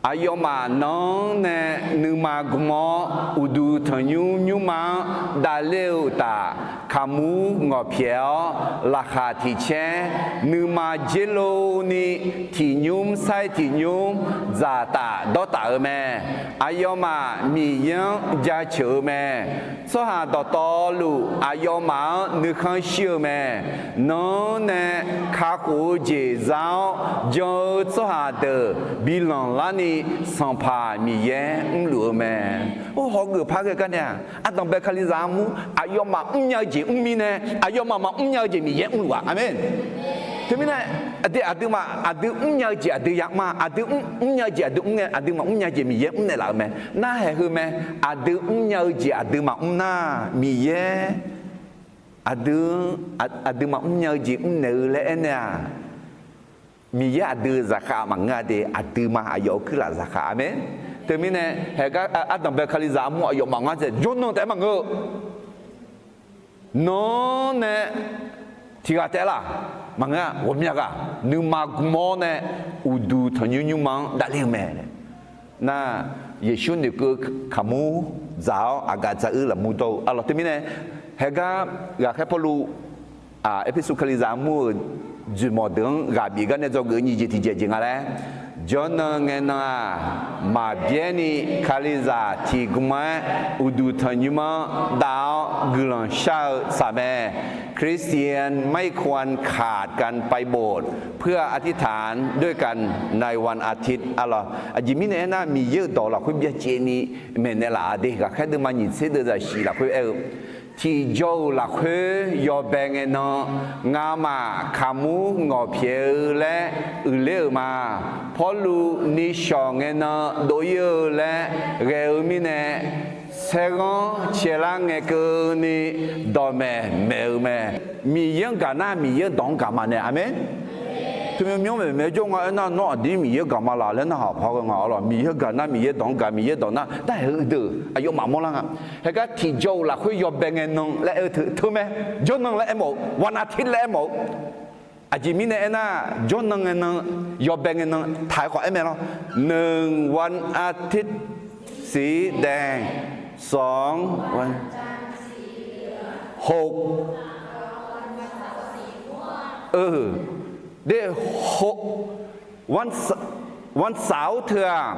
Aqyawfmaf nan-anr nae nuima gmq-awr uqduq tanqnymr nymrma-anr davler-eu uqtaf, kaqmur ngawqpyaeq-awr laqkhaq tiq caer nuima dzer lov ni, tiq nymr sair tiq nymr dzaqtaf dawrtaf-eu mae. Aqyawfmaf Miqyaer-anr jaceuq-eu mae. Tsawrhaq dawqtawvluf aqyawfmaf-anr nuikhanr shir-eu mae. Nan-anr nae kakhof-eu jeq za-awr jan-eu tsawrhaq deuq bi lanqlar ni, Sanqpaq Miqyaer mrluf-eu mae. Or, hawgeuf par ghae gar nae-aq, ardanqbae Kalizaq armur aqyawfmaf mrnya-eu jeq mr mirnae, aqyawfmaf maqmr nya-eu jeq Miqyaer mrluf-a. Aqmeq. Teumirnae, aqdui, aqduimaf aqdui mrnya-eu jeq aqdui yamr-a, aqdui mrnya-eu jeq aqdui mr ngae, aqdui maqmr nya-eu jeq Miqyaer mrnaeq laf-eu mae. Narhaq heu mae, aqdui mrnya-eu jeq aqdui maqmr nar, Miqyaer aqdui, aqdui maqmr nya-eu jeq mrnaeq-eu laer aernaeq-aq, Miqyaer aqdui zaqkhav maqngeur-a de, aqduimaf aqyawf-euq kuirlaf zaqkhav. Aqmeq. Teumirnae, haeqgar ardanqbae Kalizaq armur aqyawfmaf ngar dzaeq jawrnan taef-aer maqngeur-eu. Nan-anr nae tiq ghaq taef-aer laf maqngeur-a, ghawqmya ghaq nuima gmq-awr nae uqduq tanqnymr nymrma-anr davler-eu mae. Nar, Yeqsur noeqkeuv kaqmur dzaq-awr aqgaf dzaq-eu lafmur dawr-eu arlawq. Teumirnae, haeqgar ghaqkhaer Pawrluv Erpersu Kalizaq armur-euq dzoeqmawq deuq-anr ghaq bif gar nae dzawgeuf-eu nyiq jeq tiqjeq jeq nga laer, jawrnan ngae nan-aq, maqbyaer ni Kalizaq tiqgmr-aer uqduq tanqnymr-anr dav-awr guiqlanq shar-eu saq mae. คริสเตียนไม่ควรขาดการไปโบสถ์ เพื่ออธิษฐานด้วยกันในวันอาทิตย์ arlawq. Aqjeq mirnae aernar, Miqyaer-euq dawq lafkhoer byacaevni maeqnaeq laf-a de. Ghaqkhaer deuvma nyiq tser deuvzaq shif lafkhoer aer-eu, tiqjawr-euq lafkhoer yawbae ngae nan, ngamaf kaqmur ngawqpyaeq-eu laer uiqler-euq ma. Pawrluv nishawq ngae nan dov-ir-eu laer ghae-eu mirnae, saerghanr caelar ngae keuvni dawqmaeq maeq-eu mae. Miqyaer-anr gaq nar, Miqyaer-euq dawq-anr gaq ma nae. Aqmeq. Teumyanr myanr maeq maeq-aer jawr nga aernar, nawr aqdir Miqyaer gaq ma laf laer narhaq paq ghae nga arlawq. Miqyaer gaq nar, Miqyaer dawq-anr gaq, Miqyaer dawq nar, dar-aer heudeuq aqyawfmaf mawrlar nga. Haeqgar tiqjawr-euq lafkhoer yawbae ngae nan laer aer-eu teu teu mae. Jawrnan laer aermawf-eu, วันอาทิตย์ laer aermawf-eu. Aqjeq mirnae aernar, jawrnan ngae nan, yawbae ngae nan taq-aer khawf aer mae lawr. หนึ่งวันอาทิตย์ สีแดง สองวัน หก เออ เด หก วันเสาร์ วันเสาร์ teu-aq,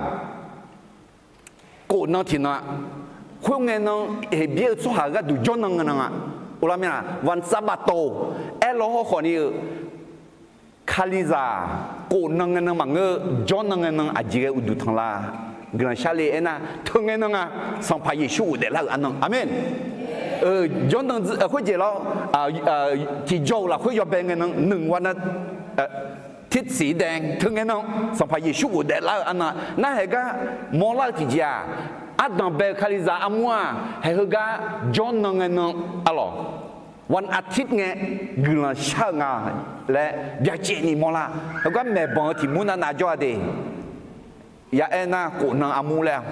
kofnan tiqnan-a. Khoerngae nan, Heqbyaer-eu tsawrhaq-euq gharduq jawrnan ngae nan-a. Uvlar mir-a, วันสะบาโต aer law hawrkhawf ni-eu, Kalizaq kofnan ngae nan maqngeur-eu, jawrnan ngae nan aqjeq ghae uqduq tanqlar. Guiqlanq shar le aernar, teu ngae nan nga, Sanqpaq Yeqsur ghofdaef lar-euq arnan. Aqmeq. Jawrnan khoerjeq lawr, tiqjawr-euq lafkhoer yawbae ngae nan, หนึ่งวันอาทิตย์ Siqdae teu ngae nan, Sanqpaq Yeqsur ghofdaef lar-eu arnan, narhaq gar mawrlar-eu tiqjeq-aq, ardanq bae-eu Kalizaq armur-aq, haeq heugar jawrnan ngae nan, arlawq, one artist ngae guiqlanq shar-eu nga laer byacaevni mawrlar. Heugar maeqbanq-eu tiq mur nav nav jawr-a de. Ya'aer nar, khofnan armur laer-a,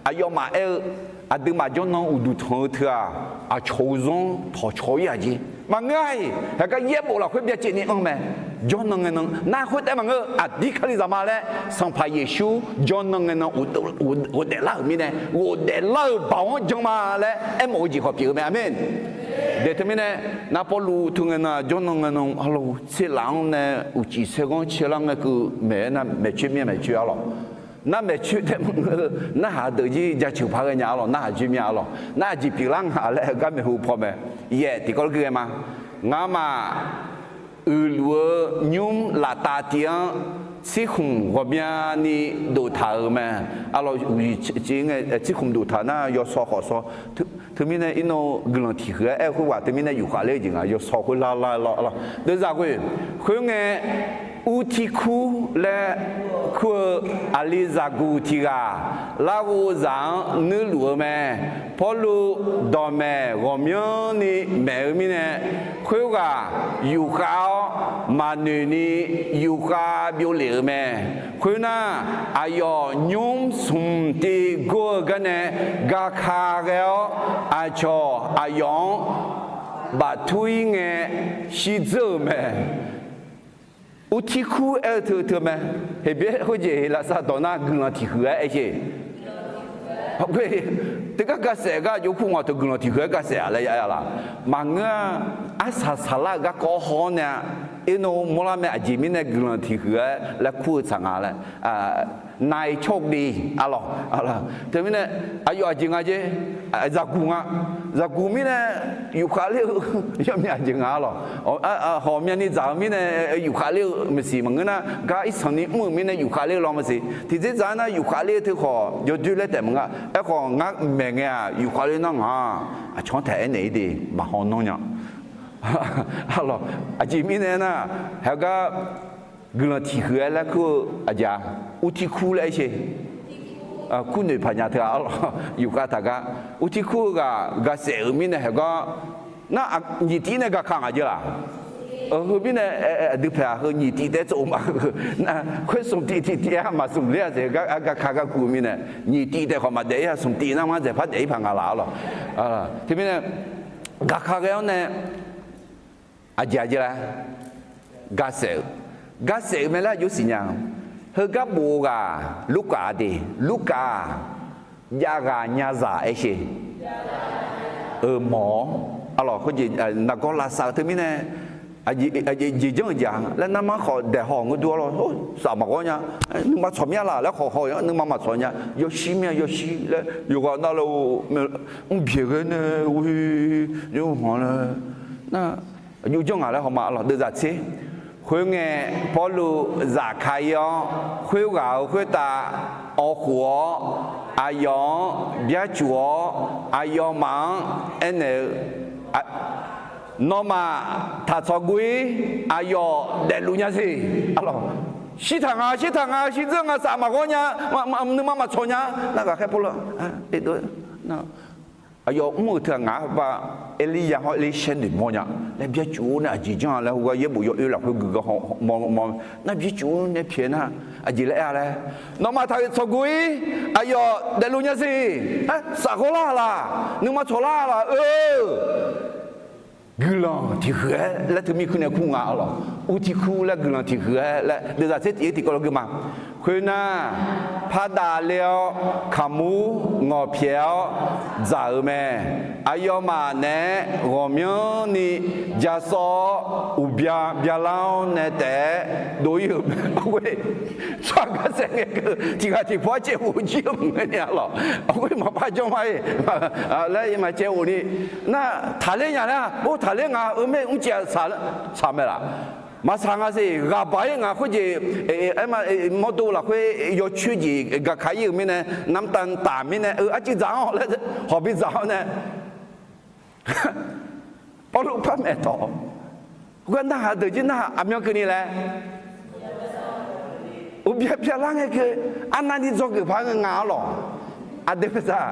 aqyawfmaf aer-eu, aqduimaf jawrnan uqduq tanq-eu teu-aq, aqcawq-eu zanr tawqcawq-ir-aq jeq maqngeur-a-iq. Haeq gar yaerbof lafkhoer byacaevni anr mae. Jawrnan ngae nan nar khoertaef maqngeur, aqdir Kalizaq ma laer, Sanqpaq Yeqsur jawrnan ngae nan ghofdaef lar-euq mirnae, ghofdaef lar-euq baoq-anr jan ma laer aermawf-eu jeq khawf pyeuf-eu mae. Aqmeq. Daeq teumirnae, nar Pawrluv teu ngae nan jawrnan ngae nan, arlawq, tserlaf-anr nae uqcif saerghanr caelar ngae keuv maeq-aer nar maeqcoer mir-a maeqcoer arlawq. Nar maeqcoer taef maqngeur, narhaq deuq jir jaceuq paq ghae nya arlawq, narhaq joer mir-a arlawq. Nar aqjeq pyeuflar nga laer heugar maeqhu paw mae. Yaef tiqkawv lof gui ghae ma. Ngamaf uiqluf-eu nymr laftav tiv-anr tsirkhmq ghawqmyani doftaq-euq mae. Arlawq, tsirkhmq doftaq nar yawsaw khawf saw. Teumirnae irnan guiqlanq tiq huiq-aer aer-eu khoerghaq teumirnae yufkhav ler-eu jeq nga, yawsaw khoer lar lar lawr. Deuvzaq ghoe, khoerngae, Urtirkur laer kur-eu aqlizaqguq tiq ghaq larghov zaq-anr nuirluf-eu mae. Pawrluv dawqmaeq ghawqmyanrni maeq-eu mirnae, khoerghaq yufkhav-awr maqnoeq ni yufkhav byovlef-euq mae. Khoernar, aqyawf nymr smq tiv gor-eu garnae gaka ghae-awr, aqcawq aqyawf-anr baftur-ir ngae shirdzeur-euq mae. Urtirkur aer-eu teu teu mae. Heqbyaer khoerjeq heqlaqsar dawq nar guiqlanq tiq huiq-aer aer sher. Teugar gasaef gar jov kur ngaq teu guiqlanq tiq huiq-aer gasaef-a laer ya-a laq? Maqngeur-a. Arsaq saqlar-eu garkawv haw-awr nae-a, ernov mawrlar mae. Aqjeq mirnae guiqlanq tiq huiq-aer laer kur-eu tsaq nga laer, nai cawr de arlawq. Teumirnae aqyawf aqjeq nga jer, zaqguq nga. Zaqguq mirnae yufkhav ler-eu yawmyav aqjeq nga arlawq. Hawq myavni dzaq-eu mirnae yufkhav ler-eu maqsiq, maqngeur nar gar irsanqni mr-euq mirnae yufkhav ler-eu law maqsiq. Tiqdzerdzaq-aer nar yufkhav ler-eu teu khawf yawdoer laer taef maqnga. Aerkhawf ngar maeq ngae-aq yufkhav ler nar ngaq-aq aqcawq-anr taef aernaeq-ir de, maqhaw nanr nya. Arlawq, aqjeq mirnae aernar, haegar guiqlanq tiq huiq-aer laer kur-eu aqjeq-a, Urtirkur laer aer sher. Kurnoeq paqnya teu-a arlawq, yufkhav taq gar. Urtirkur-eu ghaq gasaef-euq mirnae haegar nar, nyiq tiv nae gaka ngaq jeq laq? Heu mirnae aqdui paeq-aq heu nyiq tiv taef tsov ma. Khoer smq tiv tiq tiv-aer maqsmq ler-a saef gar gaka gar kuv-eu mirnae, nyiq tiv taef khawf maqdaef-ir-a, smq tiv nar ngar dzaeq par daef-ir paq nga laq arlawq. Teumirnae gaka ghae-awr nae aqjeq aqjeq laer gasaef-eu, gasaef-eu mae laer aqjox siqnya. Heugar bof-eu ghaq Lurkaf de, Lurkaf-aq jav ghaq nya zaq aer sher. Euq mawq-awr arlawq, khoerjeq nargawr lavsav-eu teumirnae aqjeq jeq janr-euq jeq-a laer narmar khawf daeqhaw ngeur dur arlawq. Saf maqghawr nya. Nuima tsawq mir-a laq laer khawf haw-anr nuima maqtsawq nya. Yawshir mir-a yawshir laer yawqghaq navluf mrbyaeq ghae nae ghoe yawhmq laer nar aqjox janr ngaq laer hawma arlawq. Deuvzaq tser. Khoerngae, Pawrluv zafkhav-ir-awr khoerghaq-euq khoertav awv khof-awr, aqyawf-anr byarcuf-awr aqyawfmaf-anr aernaeq-eu, Nawmaf taqtsawq guv-ir. Aqyawf daefluf nya siq. Shirtaq nga, shirtaq nga, shirdzeur nga, saf maqghawr nya, nuima maqtsawq nya. Nar ghaqkhaer Pawrluv aqyawf mr-euq teu-aq ngaq-anr ba Erlirya hawr Erlirshaer noeqmawr nya laer byarcuf-awr nae aqjeq janr-a laer heugar yaerbof yawoer lafkhoer guigar haw mawr mawr nar byarcuf-awr nae pyaeq nar aqjeq laer aer-a laer, Nawmaf taqtsawq guv-ir. Aqyawf daefluf nya siq. Saf ghawrlar laq? Nuima tsawqlar laq? Eur, guiqlanq tiq huiq-aer laer teumirnae kur nga arlawq. Urtirkur laer guiqlanq tiq huiq-aer laer deuvzaq tser tiq-ir tiqkawv lawr gui ma. Khoernar, pardavler-awr kaqmur ngawqpyaeq-awr dzaq-euq mae. Aqyawfmaf naeq-aer ghawqmyanrni ja sawr-awr uqbya byalar-awr nae taef-aer dov-ir-euq mae. Tsawrhaq gar saef ngae keuv tiq ghaq tiq paw-aer caev of jir-eu maqngeur ni arlawq. Khoer maqpar janr ma-ir laer maqcaev of ni. Nar taqler nya laer, or taqler nga, heu maer mrcaev saq mae laq? Maqsaq nga siq. Ghaqbaq-ir nga khoerjeq, aer ma, mawrdo lafkhoer yawcoer jeq gaka-ir-euq mirnae, namtaf taf mirnae, arcuiv dzaq-anr laer hawq bi dzaq-awr nae Pawrluv par maeqtawq. Khoergar narhaq deuq jir narhaq aqmyan keuvni laer Uqbya byalar ngae keuv, arnavni dzawgeuf paq-aer ngae nga-ar lawq. Aqdui peuqsaq,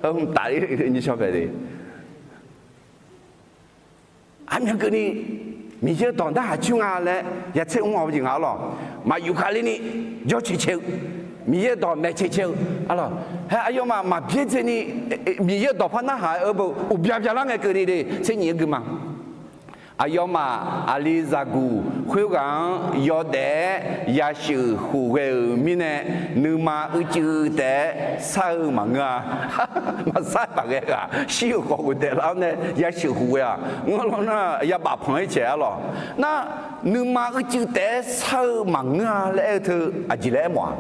hmqtaf-ir nyiq shawr paeq de. Aqmyan keuvni Miqyaer-eu dawq narhaq coer nga laer ya tser mr-awq jeq nga-ar lawq. Maq yufkhav lerni jawr cae cae-eu, Miqyaer-eu dawq maeq cae cae-eu, a lawq, hae aqyawfmaf maq byaerdzaeni Miqyaer-eu dawq par narhaq-eu beu uqbya byalar ngae keuvni de tser nyif-aer gui ma. Aqyawfmaf aqli zaqguq khoerghaq-anr yawdaef-aer yasheuq khofghae-euq mirnae, nuima uicuiv taef-aer shar-eu maqngeur-a. Maqshar baqghae ghaq shir-euq khawf ghofdaef lar-awr nae yasheuq khofghae-aq, ngar lawr nar yabaf panq-ir caeq-ar lawq. Nar, nuima uicuiv taef-aer shar-eu maqngeur-a laer aer-eu teu aqjeq laer aermawf-a?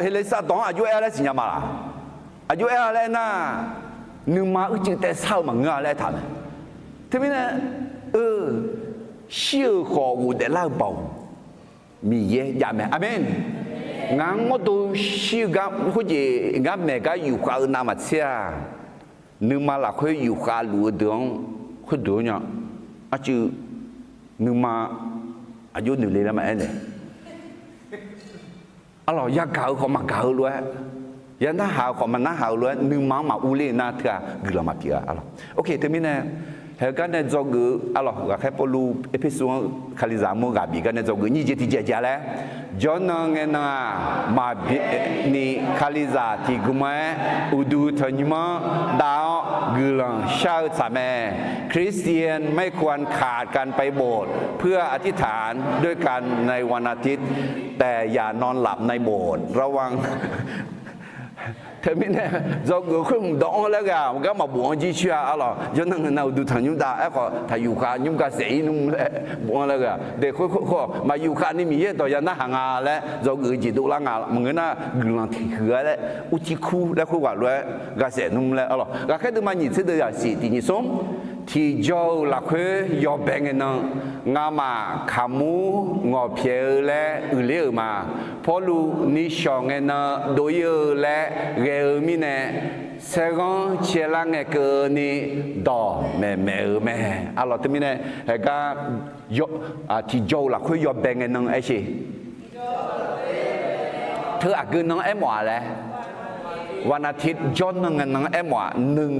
Heqleqsav dawq-anr aqjox aer-a laer siqnya ma laq? Aqjox aer-a laer aernar, nuima uicuiv taef-aer shar-eu maqngeur-a laer aertaq mae. Teumirnae, eu, shir-euq khawf ghofdaef lar-eu baoq Miqyaer jav mae. Aqmeq. Ngaq-anr mawrdo shir-eu gar khoerjeq ngar maeq gar yufkhav-eu navmaqtser-aq, nuima lafkhoer yufkhav luf-eu deuq-anr khoerdeuq-anr nya. Arcuiv nuima aqjox noeq le laer maqaer nae, a lawq, yagaq-eu khawf maqgaq-eu lof-aer, ya narhaq-eu khawf maq narhaq-eu lof-aer, nuima-anr maq urler-eu nar teu-aq guiqlanq maqpyeuf-a, a lawq. Oke, teumirnae, haegar nae dzawgeuf-eu, a lawq, ghaqkhaer Pawrluv Erpersu-anr Kalizaq armur ghaq bif gar nae dzawgeuf nyiq jeq tiqjeq jeq-a laer, jawrnan ngae nan-aq, maqbyav ni Kalizaq tiq gmq-aer uqduq tanqnymr-anr dav-awr guiqlanq shar-eu tsaq mae. คริสเตียนไม่ควรขาดการไปโบสถ์ เพื่ออธิษฐานด้วยกันในวันอาทิตย์ แต่อย่านอนหลับในโบสถ์ ระวัง Teumirnae, dzawgeuf khoer hmq dawq-anr laer ghaq gar maqbof-anr jircoer-a, a lawq, jawrnan ngae nan uqduq tanqnymr dav-aer khawf taqyuf khav nymr ga saef-ir nmr laer bof-anr laer ghaq, daeq khoer khoer khawf maq yuf khav ni Miqyaer-eu dawq ya narhaq nga laer dzawgeuf-eu jeq dovlar nga maqngeur nar, guiqlanq tiq huiq-a laer, urtir kur laer khoerghaq lof-aer ga saef nmr laer, a lawq, ghaqkhaer deuvma nyiq tser deuv zaqsiq tiq nyiq smr, tiqjawr-euq lafkhoer yawbae ngae nan, ngamaf kaqmur ngawq pyaeq-eu laer uiqler-euq ma. Pawrluv nishawq ngae nan dov-ir-eu laer ghae-eu mirnae, saerghanr caelar ngae keuvni dawq maeq maeq-eu mae. A lawq, teumirnae, haegar tiqjawr-euq lafkhoer yawbae ngae nan aer sher. Teu aqgeu nan aermawf-a laer, วันอาทิตย์ jawrnan ngae nan aermawf-a,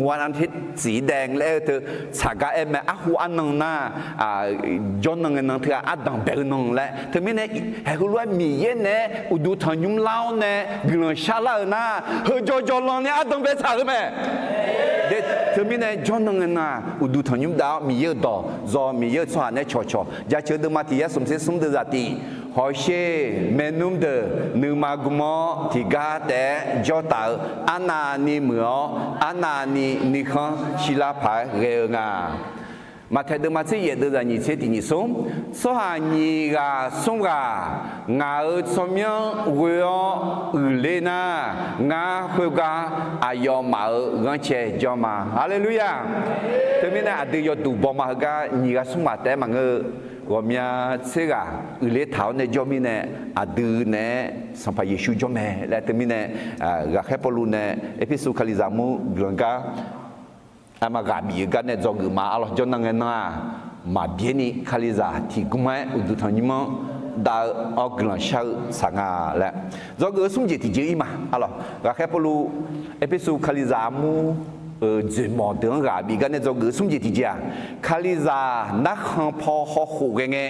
วันอาทิตย์สีแดง laer-eu teu tsaq gar aer mae. Arhu arnan nar, jawrnan ngae nan teu-aq ardanq bae-eu nan laer. Teumirnae, haeq heulof-aer Miqyaer naeq-aer uqduq tanqnymr lar-awr nae guiqlanq sharlar-euq nar, heu jawr jawrlan ni ardanq bae tsaq-eu mae. Teumirnae jawrnan ngae nan-aq uqduq tanqnymr dav-awr Miqyaer-euq dawq dzaw, Miqyaer-euq tsawrhaq nae cawqcawq. Jaceuq deuvma tiq yar smq tser smr deuv zaqtiq, hawsher, maernmr deuq nuima gm-awr tiqgar taef-aer jawr taf-eu, arnavni muiq-awr arnavni nuikhanr shirlar paq-aer ghae-eu nga. Maqtaeq deuvma tser yaef deuv zaqnyiq tser tiq nyiq smr, tsawrhaq nyiq ghaq smr ghaq ngaq-euq tsawrmyanr ghoe-awr uiqler nar, ngar khoergar aqyawfmaf-euq ghanrcae jawr ma. Haleluya! Teumirnae aqdui yawduq baw ma heugar nyiq ghaq smr ghaq taef-aer maqngeur-eu, ghawqmya tser ghaq uiqler taq-awr nae jawr mirnae, aqdui naeq-aer Sanqpaq Yeqsur jawr mae laer teumirnae, ghaqkhaer Pawrluv nae Erpersu Kalizaq mur guiqlanq gar aqma ghaq bif-eu gar nae dzawgeuf ma. A lawq, jawrnan ngae nan-aq, maqbyaer ni Kalizaq tiq gm-aer uqduq tanqnymr-anr dav-eu awr guiqlanq shar-eu tsaq nga laer dzawgeuf-eu smr jeq tiqjeq-ir ma. A lawq, ghaqkhaer Pawrluv Erpersu Kalizaq armur-euq dzoeqmawq deuq-anr ghaq bif gar nae dzawgeuf-eu smr jeq tiqjeq-aq, Kalizaq narkhan paw hawkhof ghae ngae,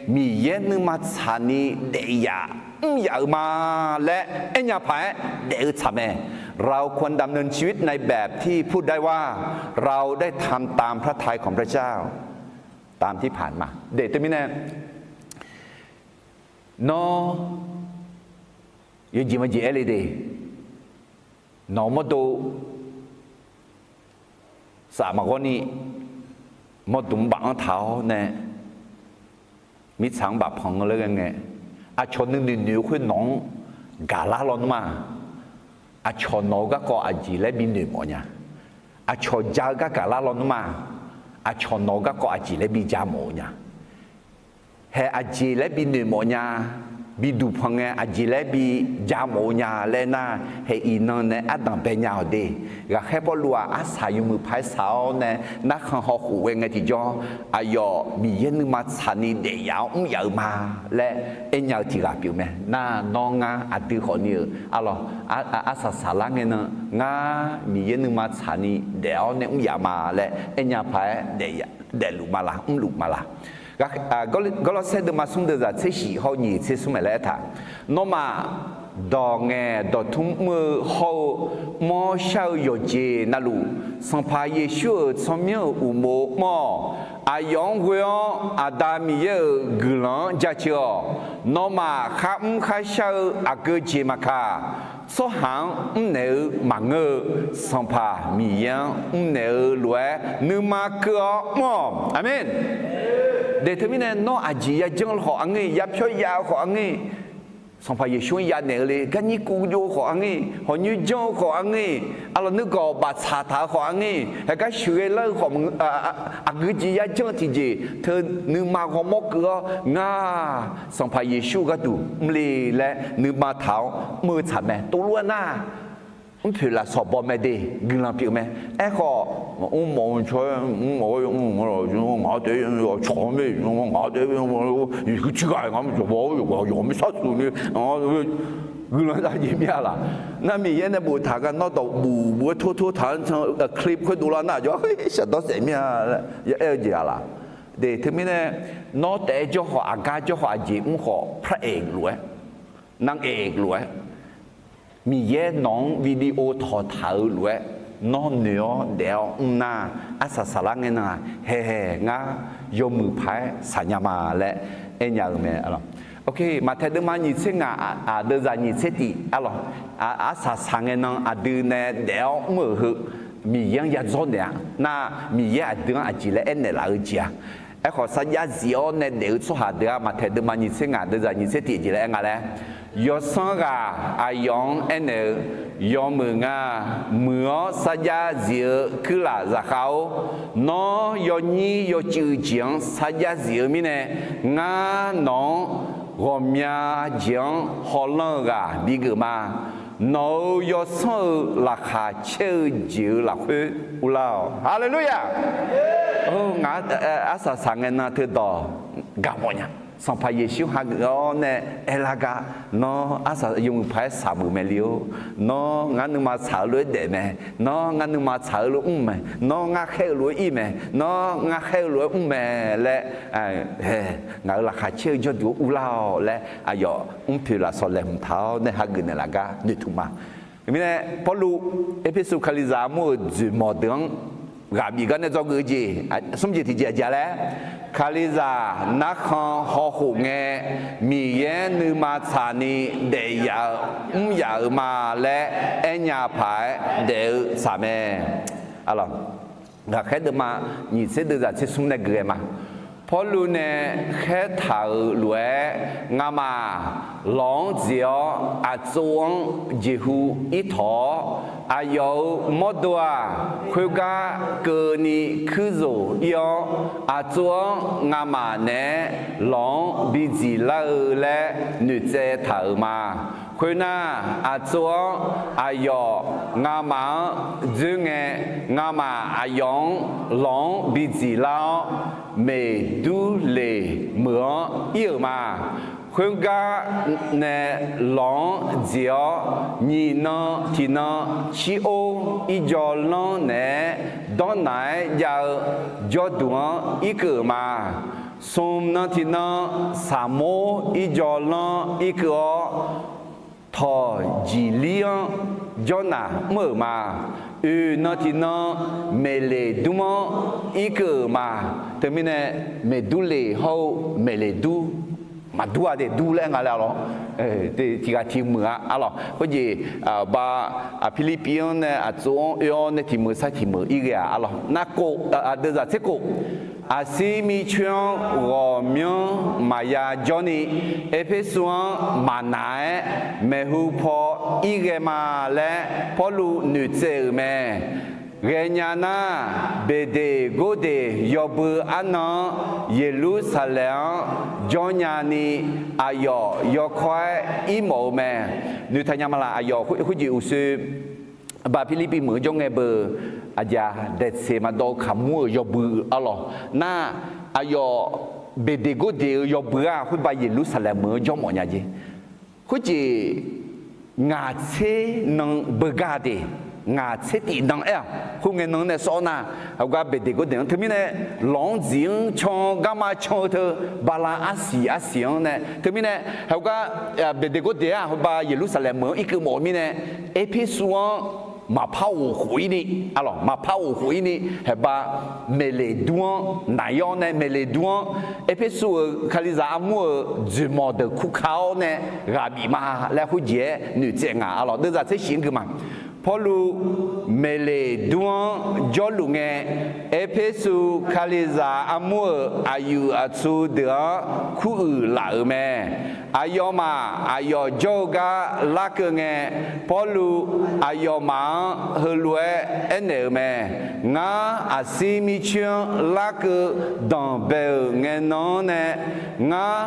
Miqyaer nuima tsaqni daef yaf mr yaf-eu ma laer aernya paq-aer daef-eu tsaq mae. เราควรดำเนินชีวิตในแบบที่พูดได้ว่า เราได้ทำตามพระทัยของพระเจ้า ตามที่ผ่านมา Teumirnae, nawr yawjeq majeq aer le de, nawq-euq mawrdo saf maqghawr ni, mawrdmq baf-anr taq-awr nae mirtsaq-anr bafpanq-eu laer ghae ngae, aqcawq nuinoeq noeq-eu khoer nawq-anr gaqlar lawnmr-a. Aqcawq nawq-eu garkawv aqjeq laer binoeq mawf nya. Aqcawq ja-eu garkawv gaqlar lawnmr-a. Aqcawq nawq-eu garkawv aqjeq laer bija mawf-eu nya. Haeq aqjeq laer binoeq mawf nya. bi duqpanq ngae aqjeq laer bi ja mawf-eu nya laer nar, haeq iqnan nae ardanq bae nya-awq de. Ghaqkhaer Pawrluv-aq arsaq yawmuiq paq-aer saq-awr nae narkhan hawkhof ghae ngae tiqjawr, aqyawf Miqyaer nuima tsaqni daefyaf-awr mr yaf-eu ma laer aernya-eu tiq ghaq pyeuf mae. Nar nawr ngar aqdui khawfni-euq arlawq, arsaq saqlar ngae nan ngar Miqyaer nuima tsaqni daef-awr nae mr yaf ma laer aernya paq-aer daefluf ma la, mrluf ma la. Gawrlawrsaer deuvma smr deuvzaq tser shif hawr-eu nyiq tser smr maeq laer aertaq, nawmaf dawq ngaeq dawqtmr mr-eu hawr-eu mawr shar-eu yawqjeq navluf, Sanqpaq Yeqsur-euq tsawrmyanr-euq uqmov mr-awq. Aqyawf-anr ghoe-awr Aqda Miqyaer-euq guiqlanq-anr jaceuq-awq. Nawmaf kharmr kharshar-eu aqgeu jeq maqkaq, tsawrhaq-anr mrnaeq-eu maqngeur-eu, Sanqpaq Miqyaer-anr mrnaeq-eu lof-aer nuima keuv-awr mr-awq. Aqmeq. Daeq teumirnae nawr aqjeq yajanr-eu khawf aqngeur-iq, yapyawr yav-eu khawf aqngeur-iq, Sanqpaq Yeqsur-anr yanaeq-eu le, garnyir kuv jov-eu khawf aqngeur-iq, hawq nyoer janr-eu khawf aqngeur-iq, arlawq nuirgawq baftsaq taq-eu khawf aqngeur-iq, haeqgar sheuqghae lar-eu khawf, aqgeu jeq yajanr-eu tiqjeq teu nuima ghawrmawr keuv-awr ngar Sanqpaq Yeqsur gharduq mrle laer nuima taq-awr mr-eu tsaq mae. Tovlof-aer nar, mrpoeq lafsawq baw mae de, guiqlanq pyeuf mae. Aerkhawf, mrmawf-eu tsawr-aer mrmawf-awr, ngaq-anr taef-aer cawq-anr mae, ngaq-anr taef-aer, yawqghaq tiq ghaq-iq ngar maqjawq baw-awr, yawqghaq yawqghaq mirtsaq tsuif ni, guiqlanq dav jeq mir-a laq. Nar Miqyaer nae boftaq gar nawr dawqbuf buf-aer tor tor taq-anr can clip khoerdov lar nar, aqjawr shaqdawr saef mir-a laer yaaer-eu jeq-a laq. De teumirnae, nawr taef-aer jawr khawf, aqgar jawr khawf, aqjeq mr khawf, พระเอก lof-aer, นางเอก lof-aer, Miqyaer nawq-anr video tawqtaq-eu lof-aer nawr noeq-awr daef-awr mr nar, arsaq saqlar ngae nan-aq, haehae ngar yawmuiq paq-aer saqnya ma laer aernya-eu mae. Maqtaeq deuvma nyiq tser ngaq, aq, deuvzaq nyiq tser tif, arlawq, arsaq saq ngae nan aqdui nae daef-awr mr-euq heu Miqyaer-anr yadzawr naeq-a nar, Miqyaer aqdui-anr aqjeq laer aernaeq laf-eu jeq-a. Aerkhawf, sarjax zif-awr nae daef-eu tsawrhaq deuq-aq, Maqtaeq deuvma nyiq tser ngaq, deuvzaq nyiq tser tif jeq laer aer nga laer, yawsanr ghaq aqyawf-anr aernaeq-eu, Yawmuiq nga. Muiq-awr sarjax zif-eu kuirlaf zaqkhav-or, nawr yawnyir yawcuiv jeq-anr sarjax zif-eu mirnae, ngar nawq-anr ghawqmya jeq-anr hawlanr-eu ghaq bigeuf ma. Nawq-euq yawsanr-euq laqkhaq caer-eu jeq-euq lafkhoer urlar-awq. Haleluya! Ngaq-anr arsaq saq ngae nan teudawq gaq mawf nya. Sanqpaq Yeqsur hageuf-awr nae aerlar gar, nawr arsaq yawmuiq paq-aer saqmuiq mae le-or, nawr ngar nuima tsaq-eu lof-aer daef mae, nawr ngar nuima tsaq-eu lof mr mae, nawr ngar khaer-eu lof-aer ir mae, nawr ngar khaer-eu lof-aer mr mae laer, hae, ngaq-euq laqkhaq caer-eu jawrduq-anr urlar-awq laer aqyawf mrpoeq lafsawq laeqhmq taq-awr nae hageuf naeqlaf gar noeqtmq ma. Teumirnae Pawrluv Erpersu Kalizaq armur-euq dzoeqmawq deuq-anr ghaq bif gar nae dzawgeuf-eu jeq, smr jeq tiqjeq aqjeq-a laer, Kalizaq narkhan hawkhof ngae, Miqyaer nuima tsaqni daef yaf-eu mr yaf-euq ma laer aernya paq-aer daef-eu tsaq mae. Aqlawq, ghaqkhaer deuvma nyiq tser deuvzaq tser smr nae geuf-aer ma. Pawrluv nae khaertaq-euq lof-aer, ngamaf lawq-anr dzeq-awr aqtsov-anr jeqhu ir tawq-awr, aqyawf-euq mawrdo-aq, khoergar keuvni kuirzoq ir-awr, aqtsov-anr ngamaf naeq-aer lawq-anr bi dziq lar-eu laer noeqtsaev taq-euq ma. Khoernar, aqtsov-anr aqyawf ngamaf-anr dzoer ngae, ngamaf aqyawf-anr lawq-anr bi dziq lar-awr, meqdur leq meuq-anr ir-euq ma. Khoergar nae lawq-anr dzeq-awr, nyiq nan tiq nan cir or irjawvlanr naeq-aer dawrnaq-aer jav-eu jawrduq-anr irkeuv-euq ma. Smq nan tiq nan saqmor irjawvlanr irkeuv-awr, tawq jiqlir-anr jawrnaq mr-euq ma. Oeq nan tiq nan maeqleq dmr-anr irkeuv-euq ma. Teumirnae maeqdur leq hawr-eu maeqleq dur, maqdur-a de dur laer nga laer arlawq. Tiq ghaq tiq meuq-a arlawq. Khoerjeq ba Pirlirpiv-anr nae aqtsov-anr oe-awr nae tiq meuq sar tiq meuq ir ghae-aq arlawq. Narkhof, aqdui zaq tser khof, aqsir mircoer-anr ghawqmyanr maqya jawrni, Erpersu-anr maqnaq-aer maeqhu paw ir ghae ma laer Pawrluv noeqtsaev-euq mae. Ghaenya nar, Beqdeqgordeq yawbui arnan-anr Yeqlursaqlaeq-anr jawrnya ni aqyawf yawkawr-aer irmawf-eu mae. Noeqtaq nya ma laq? Aqyawf khoerjeq uqshoe ba Pirlirpiv meuq-anr jawr ngae beu, aqjeq-aq, daeqtseq maqdawv-eu kaqmur-euq yawbui arlawq. Nar, aqyawf Beqdeqgordeq-eu yawbui-aq, khoerba Yeqlursaqlaeq meuq-anr jawrmawf nya jeq. Khoerjeq ngaq tser nan beugar de, ngaq tser tif nan aer-aq, khoerngae nan nae sawr nar, heugar Beqdeqgordeq-anr teumirnae lawq-anr dziq-anr can-eu garma can-eu teu bala arsiq arsiq-anr nae teumirnae heugar Beqdeqgordeq-aq heuba Yeqlursaqlaeq meuq-anr irkeuv mawf-eu mirnae, Erpersu-anr maqpar ghof khof-ir ni, arlawq, maqpar ghof khof-ir ni, heuba Meqleqdur-anr naqyawr nae Meqleqdur-anr Erpersu-euq Kalizaq armur-euq dzoeqmawq deuq kurka-awr nae ghaq bif ma laer khoerjeq-aer noeqtsaev nga, arlawq. Deuvzaq tser shif-anr gui ma. Pawrluv Meqleqdur-anr jawrluf ngae, Erpersu Kalizaq armur-euq aqyuif aqtsu deuq-anr kuruiq laf-euq mae. Aqyawfmaf aqyawf jawr-eu gar larkeuv ngae, Pawrluv aqyawfmaf-anr heulof-aer aernaeq-euq mae. Ngar aqsir mircoer-anr larkeuv danqbae-euq ngae nan-anr nae, ngar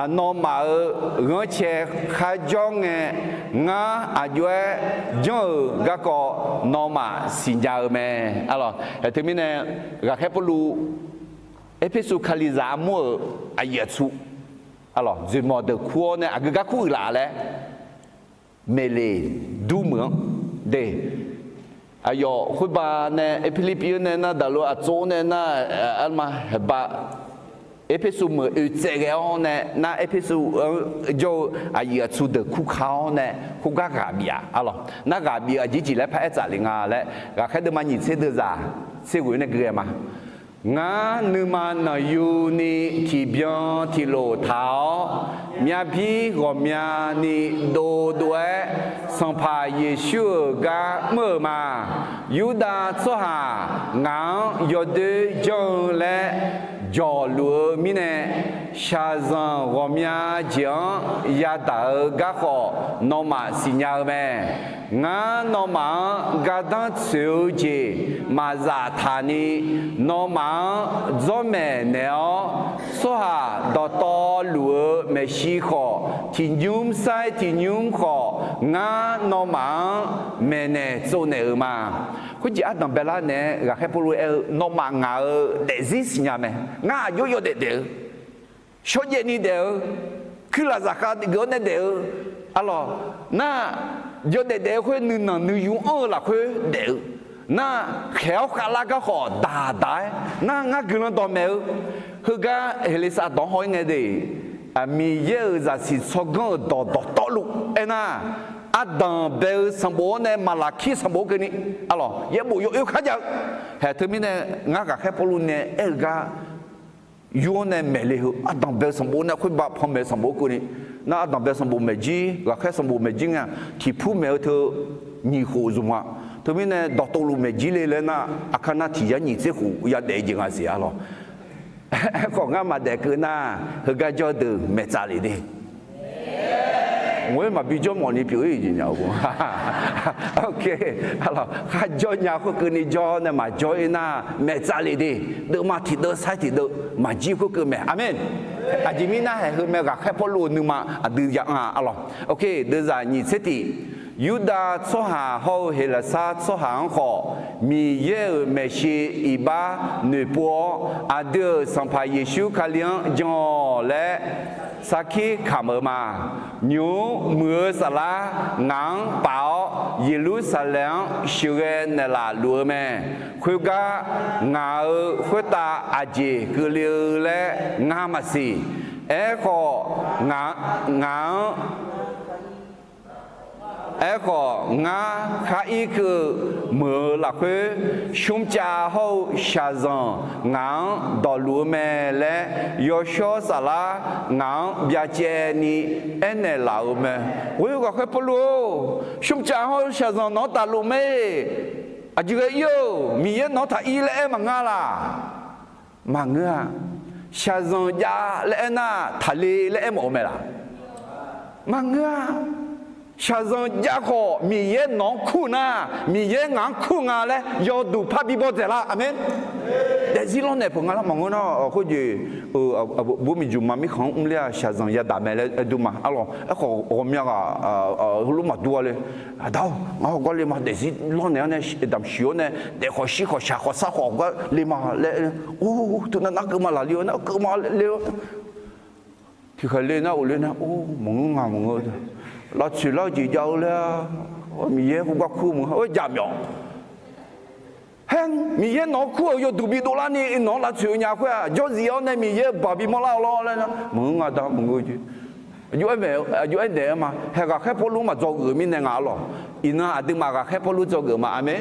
nawmaf-euq ghanrcae kharjawr ngae, ngar aq jov-aer janr-euq garkawv nawmaf siqnya-eu mae, arlawq. Teumirnae ghaqkhaer Pawrluv Erpersu Kalizaq armur-euq aqyuif aqtsu, arlawq, dzoeqmawq deuq kur-awr nae aqgeu gar kuruiq laf laer, Meqleqdur meuq-anr de, aqyawf khoerba nae Pirlirpiv-anr nae nar daqlo aqtsov-anr nae nar, arma heuba Erpersu meuq oeqtsaev ghae-awr nae nar Erpersu-anr jawr-eu aqyuif aqtsu deuq kurka-awr nae khoergar ghaq bif-aq, arlawq, nar ghaq bif-eu aqjeq jeq laer paraer tsaf le nga laer ghaqkhaer deuvma nyiq tser deuvzaq tser ghoeq nae gui ghae ma. Ngar nuima nanqyuni tiqbyan tiqlof taq-awr, myavbir ghawqmyani dovdov-aer Sanqpaq Yeqsur-euq gar mr-euq ma. Yurdav tsawrhaq ngaq-anr yawdoer janr-eu laer jawqluf-eu mirnae, shaqzanq ghawqmya jeq-anr yadaq-eu garkhawf nawmaf siqnya-eu mae. Ngar nawmaf-anr gardanr tsoeq-eu jeq maqzaf taq ni, nawmaf-anr dzawrmaeq naeq-awr, tsawrhaq dawqtawvluf-eu maeqshi khawf, tiqnymr sair tiqnymr khawf, ngar nawmaf-anr maeqnaeq tsovnaeq-euq ma. Khoerjeq ardanq baelar naeq-aer ghaqkhaer Pawrluv aer-eu, nawmaf ngaq-euq daefzir siqnya mae. Ngar aq jov-aer yawdaef daef-eu, shawrjaev ni daef-eu, kuirlaf zaqkhav geuf-awr nae daef-eu, arlawq, nar, yawdaef daef-eu khoer nuinanq nuiyu anr-eu lafkhoer daef-eu, nar, khaeq-awr khavlar garkhawf daqdaq-aer nar ngar guiqlanq dawqmaeq-eu, heugar Heqleqsav dawq-anr haw-ir ngae de, Miqyaer-euq zaqsiq tsawrganr-euq dawq dawqtawvluf aernar, ardanq bae-eu sanqbof-awr nae Maqlaqkir sanqbof-anr keuvni, arlawq, yaerbof yawoer kharjav-eu. Haeq teumirnae ngar ghaqkhaer Pawrluv nae aer-eu gar yur-awr nae maeqle heu ardanq bae-eu sanqbof nae khoerba panmaeq-eu sanqbof-anr keuvni, nar ardanq bae-eu sanqbof maeqjir, ghaqkhaer sanqbof maeqjir ngae-aq, tiqpur maeq-eu teu nyiq khof zmq-a. Teumirnae dawqtawvluf maeqjir le laer nar, aqkar nar tiq yar nyiq tser khof yadaef-eu jeq nga siq, arlawq. Aerkhawf ngar maqdaef keuv nar, heugar jawr deuq maeqtsaf lef de. Ngoer maqbi jawr mawfni pyeuf-ir jeq nya-eu. Kharjawr nya khoerkeuvni jawr nae maqjawr-ir nar maeqtsaf lef de. Deuvma tiqdeuv sair tiqdeuv maqjir khoerkeuv mae. Aqmeq. Aqjeq mirnae haeq heu mae, ghaqkhaer Pawrluv-euq nuima aqdui ya anr-a, arlawq. Deuvzaq nyiq tser tiq, Yurdav tsawrhaq hawr-eu Heqlaqsar tsawrhaq-anr khawf, Miqyaer-euq maeqshi iqbax noeqpov-awr, aqdui-euq Sanqpaq Yeqsur Kali-anr jan-awq laer sarkir kamq-eu ma. Nymq-mr muiq-eu saflar ngaq-anr paf-awr, Yeqlursaqlaeq-anr sheuqghae naeqlaf luf-eu mae. Khoergar, ngaq-euq khoertav aqjeq keuvle-eu laer ngar maqsiq. Aerkhawf, ngaq-anr Aerkhawf, ngar khar irkeuv meuq-eu lafkhoer, smrcav hawr-eu shaqzanq ngaq-anr dawqluf-eu mae laer, yawshawr saflar ngaq-anr byacaevni aernaeq laf-euq mae. Ghoer ghaqkhaer Pawrluv-or, smrcav hawr-eu shaqzanq nawq-anr tafluf mae. Aqjeq ghae ir-eu, Miqyaer nawq-anr taq ir laer aer maqngeur laq? Maqngeur-a. Shaqzanq jav laer aernar, taqle laer aermawf-eu mae laq? Maqngeur-a. Shaqzanq jav khawf Miqyaer nawq-anr kur-eu nar, Miqyaer ngaq-anr kur-eu nga laer yawduq parbi bawdzaeq lar. Aqmeq. Daefzir lawrnaeq peuq nga lar maqngeur nar, khoerjeq bur miqjuq ma mirkhanq-anr mrler-aq shaqzanq yadaq mae laer aer dur ma. Arlawq, aerkhawf ghawqmya ghaq heulof maqdur-a le. Aqda-or, ngar hawgawr le ma, daefzir lawrnaeq-awr nae damq shuif-awr nae daef khawf shir khawf shaq khawf sar khawf gar le ma laer, or, teunav nar keuv ma laqli-awr nar keuv ma le-awr Tiqkhaeq le nar of le nar, or, maqngeur nga maqngeur. Lavtsoeq lar-eu jeq jav-eu laer-a, Miqyaer khoergar kur meuq-a, or, jaqmyawf. Haer, Miqyaer nawq-anr kur-euq yawduq bidov larni nawq-anr lavtsoeq-eu nya khoer-aq, jawrzif-awr nae Miqyaer-euq baq bimawr lar-eu lawr laer nar, maqngeur nga da maqngeur jeq. Aqjox aer naeq-aer ma, haeq ghaqkhaer Pawrluv-anr maqdzawgeuf-eu mirnae nga arlawq. Iqnan aqduimaf ghaqkhaer Pawrluv dzawgeuf ma. Aqmeq.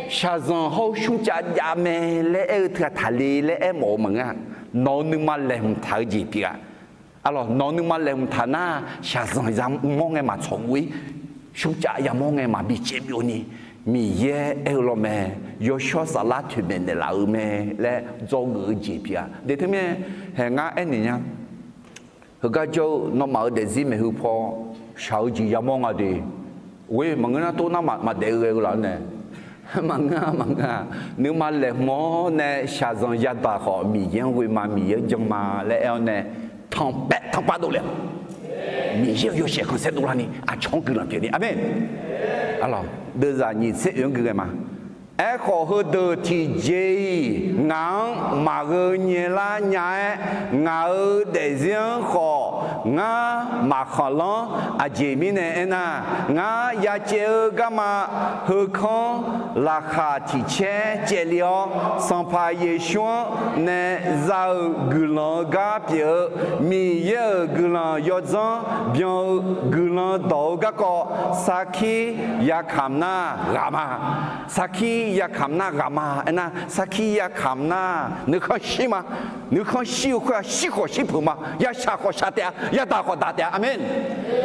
Shaqzanq hawr-eu shmrcav jav mae laer aer-eu teughaq taqle laer aermawf-eu maqngeur-a. Nawq-euq nuima laeqhmq taq-eu jeq pyeuf-a. Arlawq, nawq-euq nuima laeqhmq taq nar, shaqzanq yamawr ngae maqtsawq guv-ir, shmrcav yamawr ngae maqbi caev byovni, Miqyaer aer-eu lawr mae, yawshawr saflar toeqmaeq naeqlaf-euq mae laer dzawgeuf-eu jeq pyeuf-a. Deq teumirnae, haeq ngar aernaeq nya. Heugar jawr-eu nawmaf-euq daefzir maeqhu paw shaq-eu jeq yamawr nga de. Ghoe maqngeur nar tov nar maqdaef-eu ghae-eu laf-anr nae, maqngeur-a maqngeur-a. Nuima laeqhmq-awr nae shaqzanq yadaq khawf Miqyaer-anr ghoe ma, Miqyaer-anr jan ma laer aer-awr nae, tanqpav tanqpav dovle-awq. Miqyaer-euq yawshaef khanqsaer dovlarni aqcawq-anr guiqlanq pyeufni. Aqmeq. Arlawq, deuvzaq nyiq tser oe-anr gui ghae ma. Aerkhawf heudeuq tiqjeq-iq ngaq-anr maqgheu nyaelar nya-aer, ngaq-euq daefzir-anr khawf ngar maqkhanqlanr. Aqjeq mirnae aernar, ngar ya caev-eu garma heukanr laqkhaq tiq caer caevle-awr, Sanqpaq Yeqsur-anr nae za-euq guiqlanq-eu gar pyeuf-eu Miqyaer-euq guiqlanq yawdzanr byan-eu guiqlanq dawq-eu garkawv sarkir yakamq nar ghaq ma. Sarkir yakamq nar ghaq ma. Aernar, sarkir yakamq nar nuikhanr shir ma. Nuikhanr shir-eu khoer-aq, shir khawf shir peuq ma. Yashaq khawf shaq taef-a, yadaq khawf daq taef-a. Aqmeq.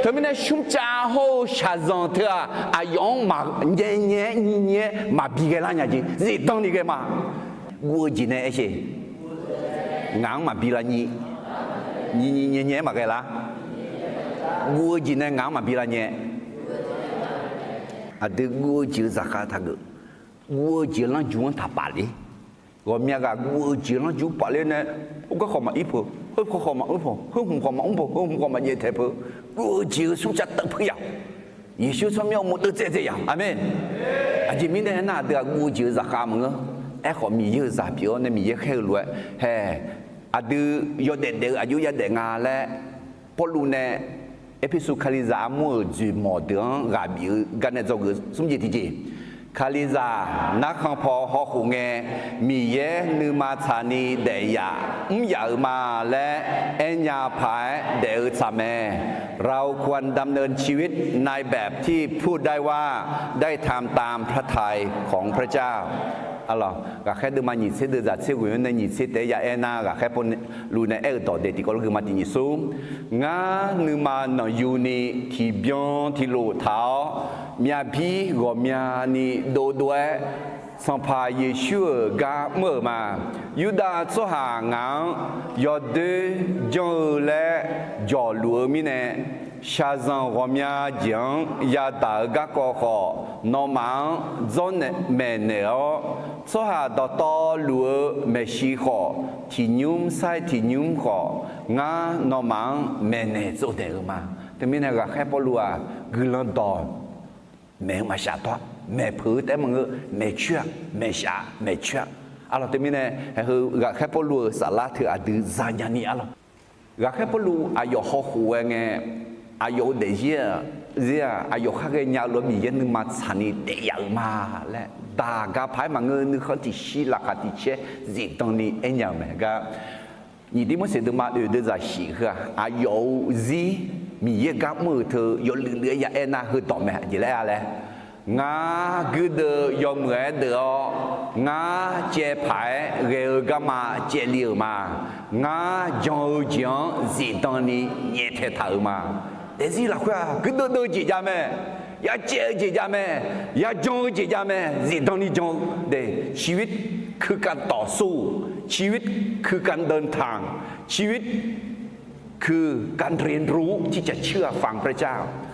Teumirnae shmrcav hawr-eu shaqzanq teu-aq, aqyawf-anr maqnyae nyae-aer nyi nyi-aer maqbi ghae lar nya jeq zifdan ni ghae ma. Guv-eu jeq nae aer sher. Ngaq-anr maqbi lar nyi. Nyi nyi nyae nyae-aer maqghae lar. Guv-eu jeq nae ngaq-anr maqbi lar nyae. Aqdui guv-eu jeq-eu zaqkhav taqgeuf. Guv-eu jeq-eu lanrju-anr taqpaf ler. Ghawqmya ghaq guv-eu jeq-eu lanrju paf ler nae, khoergar khawf maqir peuq, khoergar khawf maqmr peuq, khoerhmq khawf maqmr peuq, khoerhmq khawf maqjaev taeq peuq. Guv-eu jeq-eu smrcav teuf pui yaq. Yeqsur tsawrmyanr-eu maqdeuv dzaev dzaev yaq. Aqmeq. Aqjeq mirnae aernar, aqdui-aq guv-eu jeq-eu zaqkhav maqngeur. Aerkhawf Miqyaer-euq zaq pyeuf-awr nae Miqyaer khaer-eu lof-aer hae, aqdui yawdaef daef-eu aqjox yadaef nga laer Pawrluv nae Erpersu Kalizaq armur-euq dzoeqmawq deuq-anr ghaq bif-eu gar nae dzawgeuf smr jeq tiqjeq. Kalizaq narkhan paw hawkhof ngae, Miqyaer nuima tsaqni daef yaf mr yaf-euq ma laer aernya paq-aer daef-eu tsaq mae. เราควรดำเนินชีวิตในแบบที่พูดได้ว่า ได้ทำตามพระทัยของพระเจ้า Arlawq, ghaqkhaer deuvma nyiq tser deuv zaq tser ghoeq-anr nae nyiq tser taef-aer ya aer nar, ghaqkhaer Pawrluv nae aer-euq dawq daeq tiqkawv lof gui ma tiq nyiq smr. Ngar nuima nanqyuni tiqbyan tiqlof taq-awr, myavbir ghawqmyani dovdov-aer, Sanqpaq Yeqsur-euq gar mr-euq ma. Yurdav tsawrhaq ngaq-anr yawdoer janr-eu laer jawqluf-eu mirnae, shaqzanq ghawqmya jeq-anr yadaq-eu garkawv khawf, nawmaf-anr dzawrnaeq maeqnaeq-awr, tsawrhaq dawqtawvluf-eu maeqshi khawf, tiqnymr sair tiqnymr khawf, ngar nawmaf-anr maeqnaeq tsovnaeq-eu ma. Teumirnae ghaqkhaer Pawrluv-aq, guiqlanq dawq maeq-eu maqshaf tawr-a, maeqpeuq-eu taef-aer maqngeur, maeqcoer-aq, maeqshaf-aq, maeqcoer-aq. Arlawq, teumirnae haeq heu ghaqkhaer Pawrluv-euq saflar teu aqdui zanya ni arlawq. Ghaqkhaer Pawrluv aqyawf hawkhof-aer ngae, aqyawf-euq daefzir-aq, zir-aq, aqyawf khar ghaenya-eu lof-aer Miqyaer nuima tsaqni daef yaf-euq ma laer daq gar paq-aer maqngeur, nuikhanr tiqshir laqkhaq tiqcaer zifdan ni aernya-euq mae gar. Nyiq Tirmorseq deuvma oeq deuv zaq shif heu-aq, aqyawf-euq zir Miqyaer gar mr-euq teu yawluiv luiv-aer ya aer nar heudawq mae. Aqjeq laer-a laer, ngar guirdeuv yawmuiq-aer deuv-awr, ngar caev paq-aer ghae-eu garma caevli-euq ma. Ngar jan-eu jeq-anr zifdan ni nyaeftaeq taq-euq ma. Daefzir lafkhoer-aq, guirdeuv deuv-eu jeq jav mae. Yacaev-eu jeq jav mae. Yajan-eu jeq jav mae. Zifdan ni jan-eu de. ชีวิตคือการต่อสู้ ชีวิตคือการเดินทาง ชีวิตคือการเรียนรู้ที่จะเชื่อฟังพระเจ้า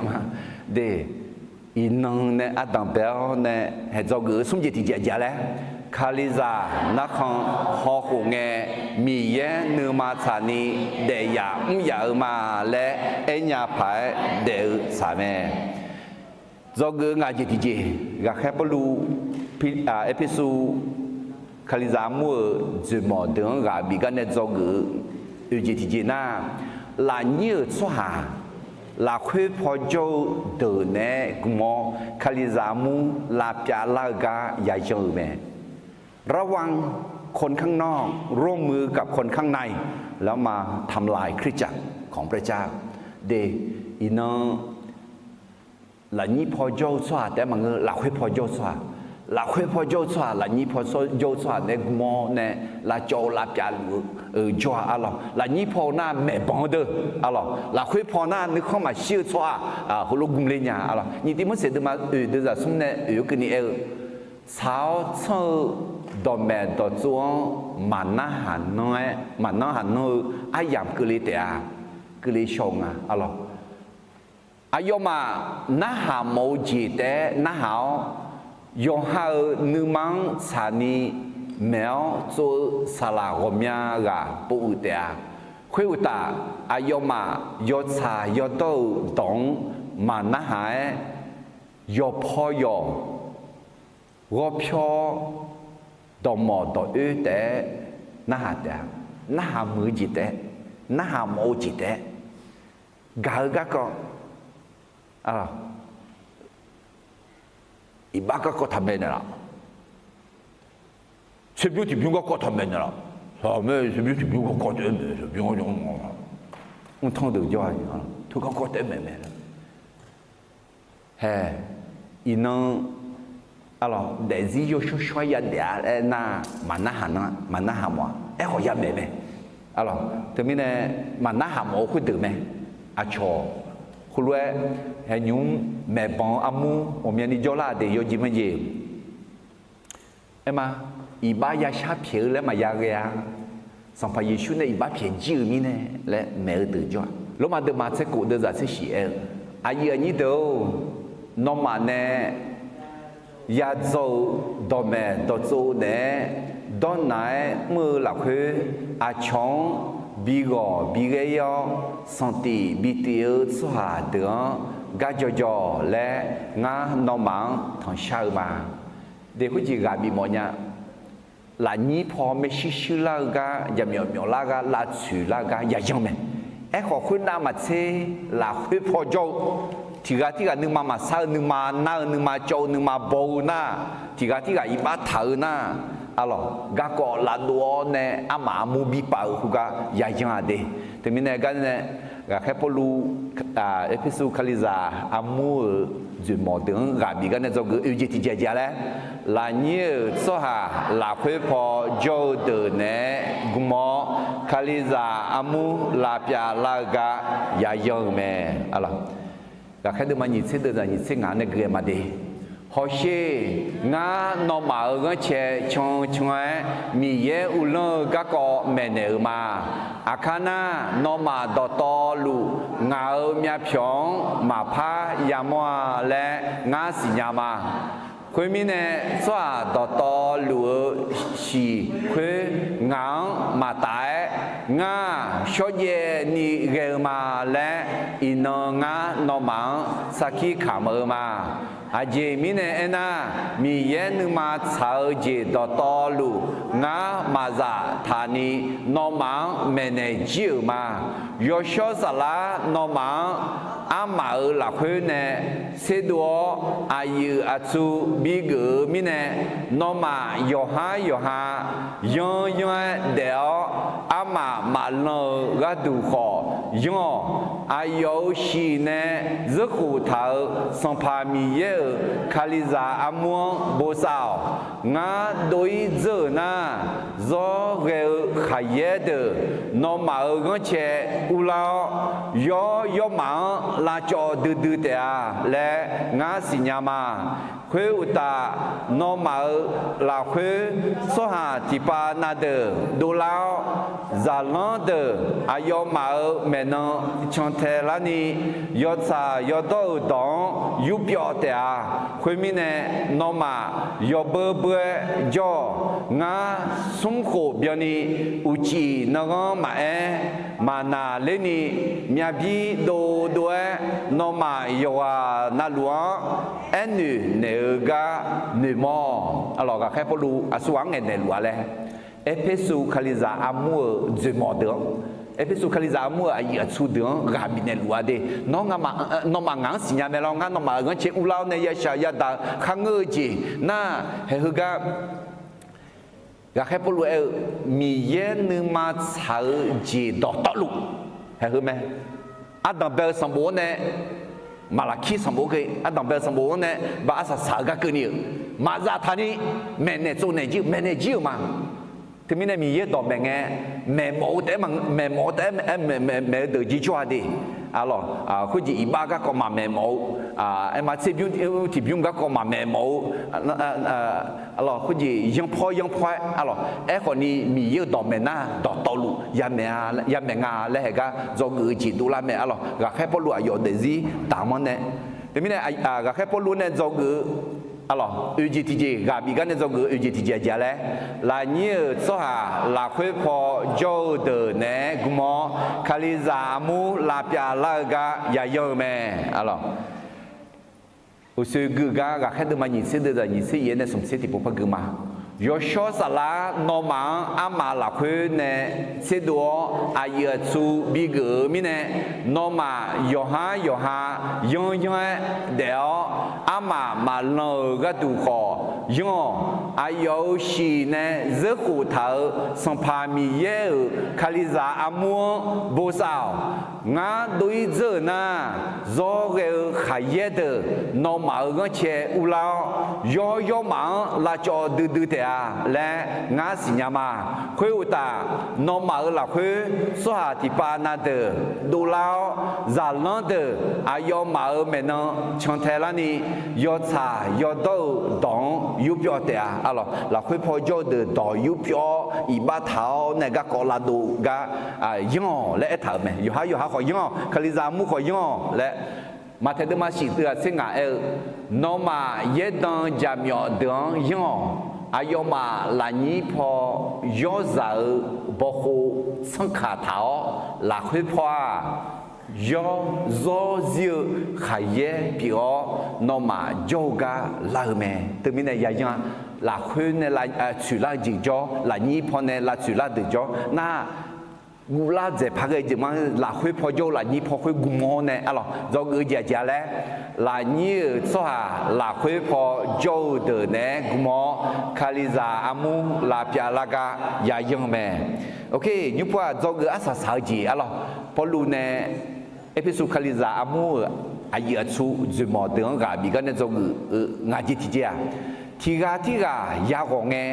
jav ma. De, iqnan nae ardanq bae-awr nae haeq dzawgeuf-eu smr jeq tiqjeq aqjeq laer, Kalizaq narkhan hawkhof ngae, Miqyaer nuima tsaqni daef yaf mr yaf-eu ma laer aernya paq-aer daef-eu tsaq mae. Dzawgeuf-eu ngaq jeq tiqjeq, ghaqkhaer Pawrluv Erpersu Kalizaq armur-euq dzoeqmawq deuq-anr ghaq bif gar nae dzawgeuf-eu oeq jeq tiqjeq nar, lafnyir-euq tsawrhaq lafkhoer paw jawr-eu deuq naeq-aer gm-awr, Kalizaq armur lavpyav lar-eu gar yayan-euq mae. ระวังคนข้างนอกร่วมมือกับคนข้างใน แล้วมาทำลายคริสตจักรของพระเจ้า De, iqnan lafnyir paw jawr-eu tsawrhaq taef-aer maqngeur, lafkhoer paw jawr-eu tsawrhaq, lafkhoer paw jawr-eu tsawrhaq, lafnyir paw jawr-eu tsawrhaq naeq-aer gm-awr nae lavcawv-eu lavpyav luf-eu jawr-aq arlawq, lafnyir paw nar maeqbanq-anr deuq arlawq, lafkhoer paw nar nuikhanr maqshir-eu tsawrhaq heulof gmler nya arlawq. Nyiq Tiqmorseq deuvma oeq deuvzaq smr nae oeq-eu keuvni aer-eu, tsaq-awr tsanr-eu dawqmaeq dawqtsov-anr maqnarhaq nanr-aer, maqnarhaq nanr-eu aryamq keuvle taef-a, keuvle shaw-eu nga arlawq. Aqyawfmaf narhaq mawf-eu jeq taef-aer narhaq-awr, yawqha-euq nuima-anr tsaqni maeq-awr tsov-eu saqlaq ghawqmya ghaq pov-eu taef-a. Khoeruqtaf, aqyawfmaf yawtsaq yawdawr-euq dawq-anr maqnarhaq-aer, yawqpaw yawq ghawrpyawr dawqmawf dawq oer taef-aer narhaq taef-a. Narhaq muiq-eu jeq taef-aer, narhaq mawf-eu jeq taef-aer gaq-eu garkawv, iqbax garkawv taqmaeq naeqlaf. Tserbymr tiqbymr garkawv taqmaeq naeqlaf. Tserbymr tiqbymr garkawv taef-aer maeq, tserbymr-anr mrtanr deuq jawr-a, teu garkawv taef-aer maeq mae. Hae, iqnan arlawq, daefzir yawshawr shawr-aer yadaef-a laer nar, maqnarhaq nanr, maqnarhaq mawf-a. Aerkhawf yamaeq mae. Arlawq, teumirnae maqnarhaq mawf-eu khoerdeuq mae. Aqcawq heulof-aer haeqnymr-mr maeqbanq-eu armur ghawqmyani jawrlar-aq de yawjeq marjeq. Aerma, iqbax yashar pyaeq-eu laer maqya ghae-a. Sanqpaq Yeqsur nae iqbax pyaeq jir-euq mirnae laer maeq-eu deuq jawr-a. Lormav deuvma tser khof deuvzaq tser shif aer-eu, aqyuif aqnyir deuq-or, nawmaf nae yadzaw-eu dawqmaeq dawqtsov naeq-aer dawrnaq-aer mr-eu lafkhoer, aqcawq-anr bi ghawq bi ghaer-ir-awr, sanqtif bi tif-eu tsawrhaq deuq-anr gar jawqjawq laer ngar nawmaf-anr tanqshar-eu ma. De, khoerjeq ghaq bif mawf nya. Lafnyir paw maershuir shuir lar-eu gar, jaqmyawf myawf lar gar, lavtsoeq lar-eu gar yayan mae. Aerkhawf khoernav maqtser, lafkhoer paw jawr-eu, tiq ghaq tirghaq nuima maqsar-eu, nuima nar-eu, nuima cawv-eu, nuima baw-eu nar, tiq ghaq tirghaq iqbax taq-eu nar, arlawq, garkawv lavdov-awr nae armaf armur bi paf-eu khoergar yayan-aq de. Teumirnae gar nae, ghaqkhaer Pawrluv Erpersu Kalizaq armur-euq dzoeqmawq deuq-anr ghaq bif gar nae dzawgeuf oe jeq tiqjeq jeq-a laer, lafnyir-euq tsawrhaq lafkhoer paw jawr-eu deuq naeq-aer gm-awr, Kalizaq armur lavpyav lar-eu gar yayan-euq mae. Ghaqkhaer deuvma nyiq tser deuvzaq nyiq tser ngaq-anr nae gui-aer ma de. Hawsher, ngar nawmaf-euq ghanrcae can can-aer Miqyaer uvlanr-eu garkawv maeqnaeq-euq ma. Aqkar nar, nawmaf dawqtawvluf ngaq-euq myavpyawq-anr maqpar yamawr-a laer ngar siqnya ma. Khoermirnae, tsawrhaq dawqtawvluf-eu shiq khoer ngaq-anr maqtaf-aer, ngar shawrjaev ni ghae-eu ma laer, iqnan ngar nawmaf-anr sarkir kamq-eu ma. Aqjeq mirnae aernar, Miqyaer nuima tsaq-eu jeq dawqtawvluf ngar maqzaf taq ni nawmaf-anr maeqnaeq jir-euq ma. Yawshawr Saflar nawmaf-anr armaf-euq lafkhoer nae tserdov-awr, aqyuif aqtsu bigeuf-eu mirnae, nawmaf yawqhar yawqha yanr yanr-aer daef-awr, armaf maqlan-eu gharduq khawf yanr-awq. Aqyawf-euq shiq nae zeurkhof taq-euq Sanqpaq Miqyaer-euq Kalizaq armur-anr bosav-awq. Ngar dov-ir dzeur-euq nar, zawr ghae-eu khaqyaer deuq nawmaf-euq ghanrcae urlar-awr, yawr yawrmaf-anr lavcawv duidui taef-a laer ngar siqnya ma. Khoeruqtaf, nawmaf-euq lafkhoer tsawrhaq tiqpav na deuq dovlar-awr, zaqlanr deuq aqyawfmaf-euq maeqnan cantae larni, yawtsaq yawdawr-euq dawq-anr yurpyawv taef-a. Khoermirnae, nawmaf yawbeur beur-aer jawr-awq. Ngar smrkhof byanni uqcif nanghanr maqaer, maqnaqlerni, myavbir dovdov-aer nawmaf yawqghaq navluf-anr aernoeq naeq-eu gar noeqmawr-awq. Aqlawq, ghaqkhaer Pawrluv aqsurghaq-anr ngaeqnaeq luf-a laer, Erpersu Kalizaq armur-euq dzoeqmawf deuq-anr, Erpersu Kalizaq armur-euq aqyuif aqtsu deuq-anr ghaq bifnaeq luf-a de. Nawr, nawmaf ngaq-anr siqnya mae lawr. Ngar nawmaf-euq ghanrcae urlar-awr nae yashaq yadaq-eu kharngeur-eu jeq nar, haeq heugar ghaqkhaer Pawrluv aer-eu, Miqyaer nuima tsaq-eu jeq dawqtawvluf, haeq heu mae. Ardanq bae-eu sanqbof-anr nae, Maqlaqkir sanqbof-anr ghae, ardanq bae-eu sanqbof-anr nae ba arsaq saq-eu gar keuvni-euq, maqzaf taqni maeqnaeq tsovnaeq jir, maeqnaeq jir-euq ma. Teumirnae Miqyaer dawqmaeq ngae, maeqmawf-eu taef-aer, maeqmawf-eu taef-aer maeq-eu deuq jeq jawr-a de. Aqlawq, khoerjeq iqbax garkawv maqmaeq mawf-eu, aerma tserbymr tiqbymr garkawv maqmaeq mawf-eu, aqlawq, khoerjeq yanrpawr yanrpawr-aer, aqlawq, aerkhawfni Miqyaer-euq dawqmaeq nar dawqtawvluf yamaeq nga laer haeq gar dzawgeuf-eu jeq dovlar mae. Aqlawq, ghaqkhaer Pawrluv aqyawf daefzir daq-anr nae, teumirnae ghaqkhaer Pawrluv nae dzawgeuf-eu, aqlawq, oeq jeq tiqjeq, ghaq bif gar nae dzawgeuf-eu oeq jeq tiqjeq aqjeq-a laer, lafnyir-euq tsawrhaq lafkhoer paw jawr-eu deuq naeq-aer gm-awr, Kalizaq armur lavpyav lar-eu gar yayanr-eu mae. Aqlawq, uqsoeq gui gar ghaqkhaer deuvma nyiq tser deuvzaq nyiq tser yaef nae smq tser tiqpov par gui ma. Yawshawr saflar nawmaf-anr armaf lafkhoer nae tserdov-awr aqyuif aqtsu bigeuf-eu mirnae, nawmaf yawqhar yawqha yanr yanr-aer daef-awr, armaf maqlan-euq gharduq khawf yanr-awq. Aqyawf-euq shiq nae zeurkhof taq-euq Sanqpaq Miqyaer-euq Kalizaq armur-anr bosav-awq. Ngar dov-ir dzeur-euq nar, zawr ghae-eu khaqyaer deuq nawmaf-euq ghanrcae urlar-awr, yawr yawrmaf-anr lavcawv duidui taef-a laer ngar siqnya ma. Khoeruqtaf, nawmaf-euq lafkhoer tsawrhaq tiqpav na deuq dovlar-awr, zaqlanr deuq aqyawfmaf-euq maeqnan cantae larni, yawtsaq yawdawr-euq dawq-anr yurpyawv taef-a. Aqlawq, lafkhoer paw jawr-eu deuq dawq yurpyawv-awr iqbax taq-awr nae garkawv lavdov gar yanr-awq laer aertaq-euq mae. Yawqhar yawqha khawf yanr-awq, Kalizaq armur khawf yanr-awq laer, Maqtaeq deuvma shif deuvzaq tser ngaq aer-eu, nawmaf yaerdan jaqmyawf deuq-anr yanr-awq. Aqyawfmaf lafnyir paw yawrzaq-eu bawkhov tsanrkaq taq-awr, lafkhoer paw-aq, yawr zawr zir-eu khaqyaer pyeuf-awr, nawmaf jawr-eu gar lar-eu mae. Teumirnae yayanr-a, lafkhoer nae tsoeqlar-eu jeq jawr, lafnyir paw nae lavtsoeqlar deuq jawr nar, guvlar dzaeq paq ghae jeq ma. Lafkhoer paw jawr-eu lafnyir paw khoer gm-awr nae, aqlawq, dzawgeuf-eu jeq aqjeq-a laer, lafnyir-euq tsawrhaq lafkhoer paw jawr-eu deuq naeq-aer gm-awr, Kalizaq armur lavpyav lar gar yayanr-eu mae. Oke, nymr pov-aq, dzawgeuf arsaq saq-eu jeq, aqlawq, Pawrluv nae Erpersu Kalizaq armur-euq aqyuif aqtsu dzoeqmawf deuq-anr ghaq bif gar nae dzawgeuf-eu ngaq jeq tiqjeq-aq, tiqghaq tirghaq yaghawq ngae,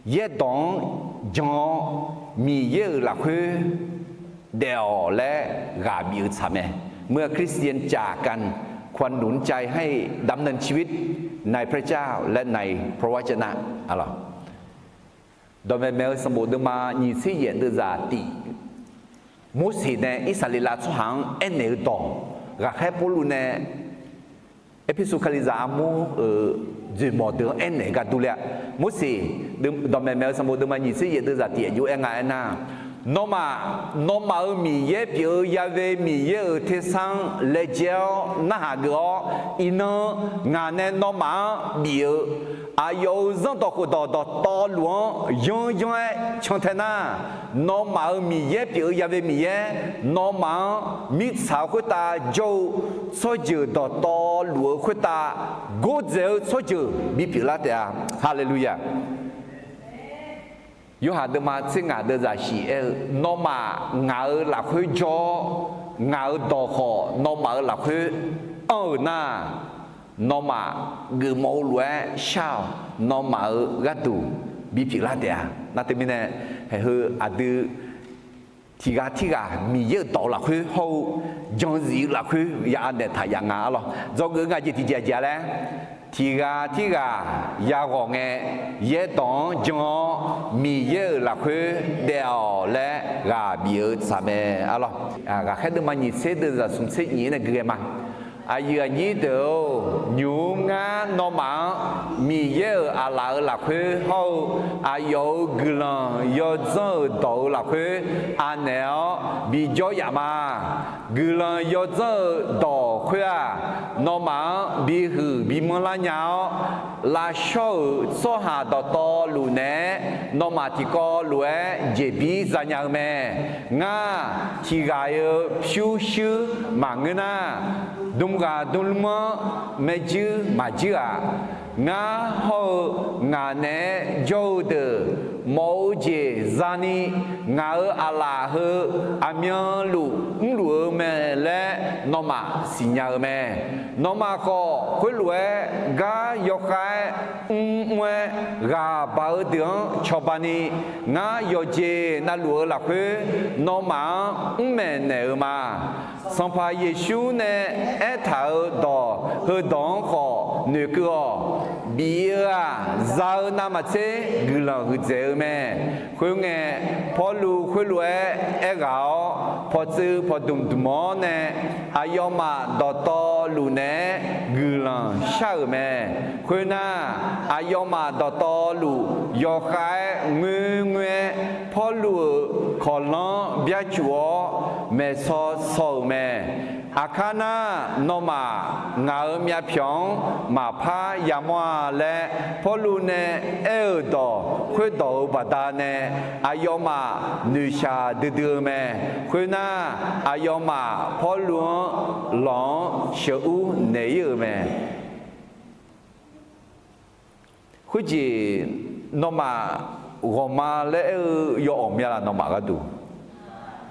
yaerdawq-anr jan-awr Miqyaer-euq lafkhoer daef-awq laer ghaq bif-eu tsaq mae. เมื่อคริสเตียนจากกัน ควรหนุนใจให้ดำเนินชีวิตในพระเจ้าและในพระวจนะ aqlawq. Dawqmaeq maeq-eu sanqbof deuvma nyiq tser yaef deuvzaq tif, Morseq nae Irsaqleqlav tsawrhaq-anr aernaeq-eu dawq, ghaqkhaer Pawrluv nae Erpersu Kalizaq armur-euq dzoeqmawf deuq-anr aernaeq gar durler-a. Morseq, dawqmaeq maeq-eu sanqbof deuvma nyiq tser yaef deuvzaq tif aqjox aer nga aernar, nawmaf, nawmaf-euq Miqyaer pyeuf-eu Ya'we Miqyaer-euq tersar-anr laejae-awr narhaq geuf-awr, iqnan ngaq nae nawmaf-anr bif-eu aqyawf-euq zanrdawq khofdawq dawqtawvluf-anr yanr yanr-aer cantae nar, nawmaf-euq Miqyaer pyeuf-eu Ya'we Miqyaer, nawmaf-anr mirtsaq-eu khoertav jawr-eu tsawrjeuq dawqtawvluf-eu khoertav gordzaeq-eu tsawrjeuq bipyeuf lar taef-a. Haleluya! Yorhaq deuvma tser ngaq deuvzaq shif aer-eu, nawmaf ngaq-euq lafkhoer jawr-awr, ngaq-euq dawq khawf nawmaf-euq lafkhoer anr-euq nar, nawmaf geufmawf-eu lof-aer shar-awq. Nawmaf-euq gharduq bipyeuf lar taef-a. Nar teumirnae, haeqheu aqdui tiqghaq tirghaq Miqyaer-euq dawq-eu lafkhoer hawr-eu jan zif-eu lafkhoer ya anaeq taq yaf nga arlawr. Dzawgeuf-eu nga jeq tiqjeq aqjeq-a laer, tiqghaq tirghaq yaghawq ngae, yaerdawq-anr jan-awr Miqyaer-euq lafkhoer daef-awq laer ghaq bif-eu tsaq mae arlawr. Ghaqkhaer deuvma nyiq tser deuvzaq smq tser nyiq nae gui ghae ma. Aqyuif aqnyir deuq-or, nymq-mr ngar nawmaf-anr Miqyaer-euq aqlaf-euq lafkhoer hawr-eu aqyawf-euq guiqlanq yawdzanr-euq dawq-eu lafkhoer anaeq-awr bijawr yaf ma. Guiqlanq yawdzanr-eu dawq khoer-aq, nawmaf-anr bihuiq bimanr lar nya-awr, lavshawr-euq tsawrhaq dawqtawvluf naeq-aer nawmaf tiqkawv lof-aer jeqbir zanya-eu mae. Ngar tiqghaq-euq pyurshuir maqngeur nar, dmghaq dmlmr-anr maerjuir maqjuir-aq, ngar hawr-eu ngaq naeq-aer jawr-eu deuq mawf-eu jeq zani ngaq-euq aqlaf heu aqmyanluf mrluf-eu mae laer nawmaf siqnya-eu mae. Nawmaf khawf khoerlof-aer gar yawkhav-aer mrmr-aer ghaq baq-eu deuq-anr cawba ni, ngar yawqjeq navluf-eu lafkhoer nawmaf-anr mrmaeq naeq-eu ma. Sanqpaq Yeqsur nae aertaq-euq dawq heudawq-anr khawf noeqkeuv-awq. Bif-eu-aq, za-eu navmaqtser guiqlanq huiqdzaeq-eu mae. Khoerngae, Pawrluv khoerlof-aer aerghaq-awr, pawqtsuif pawqdmq dmq-awr nae aqyawfmaf dawqtawvluf naeq-aer guiqlanq shar-euq mae. Khoernar, aqyawfmaf dawqtawvluf yawkhav-aer ngoerngoer-aer, Pawrluv-euq kawqlanr byacuf-awr maeqsaw saw-euq mae. Aqkar nar, nawmaf ngaq-euq myavpyawq-anr maqpar yamawr-a laer Pawrluv nae aer-euq dawq khoerdawq-euq baqdanae aqyawfmaf noeqshaq duidui-eu mae. Khoernar, aqyawfmaf Pawrluv-anr lawq-anr sheuqur naeq-ir-euq mae. Khoerjeq nawmaf ghawqma laer aer-eu yawawq mya laf? Nawmaf gharduq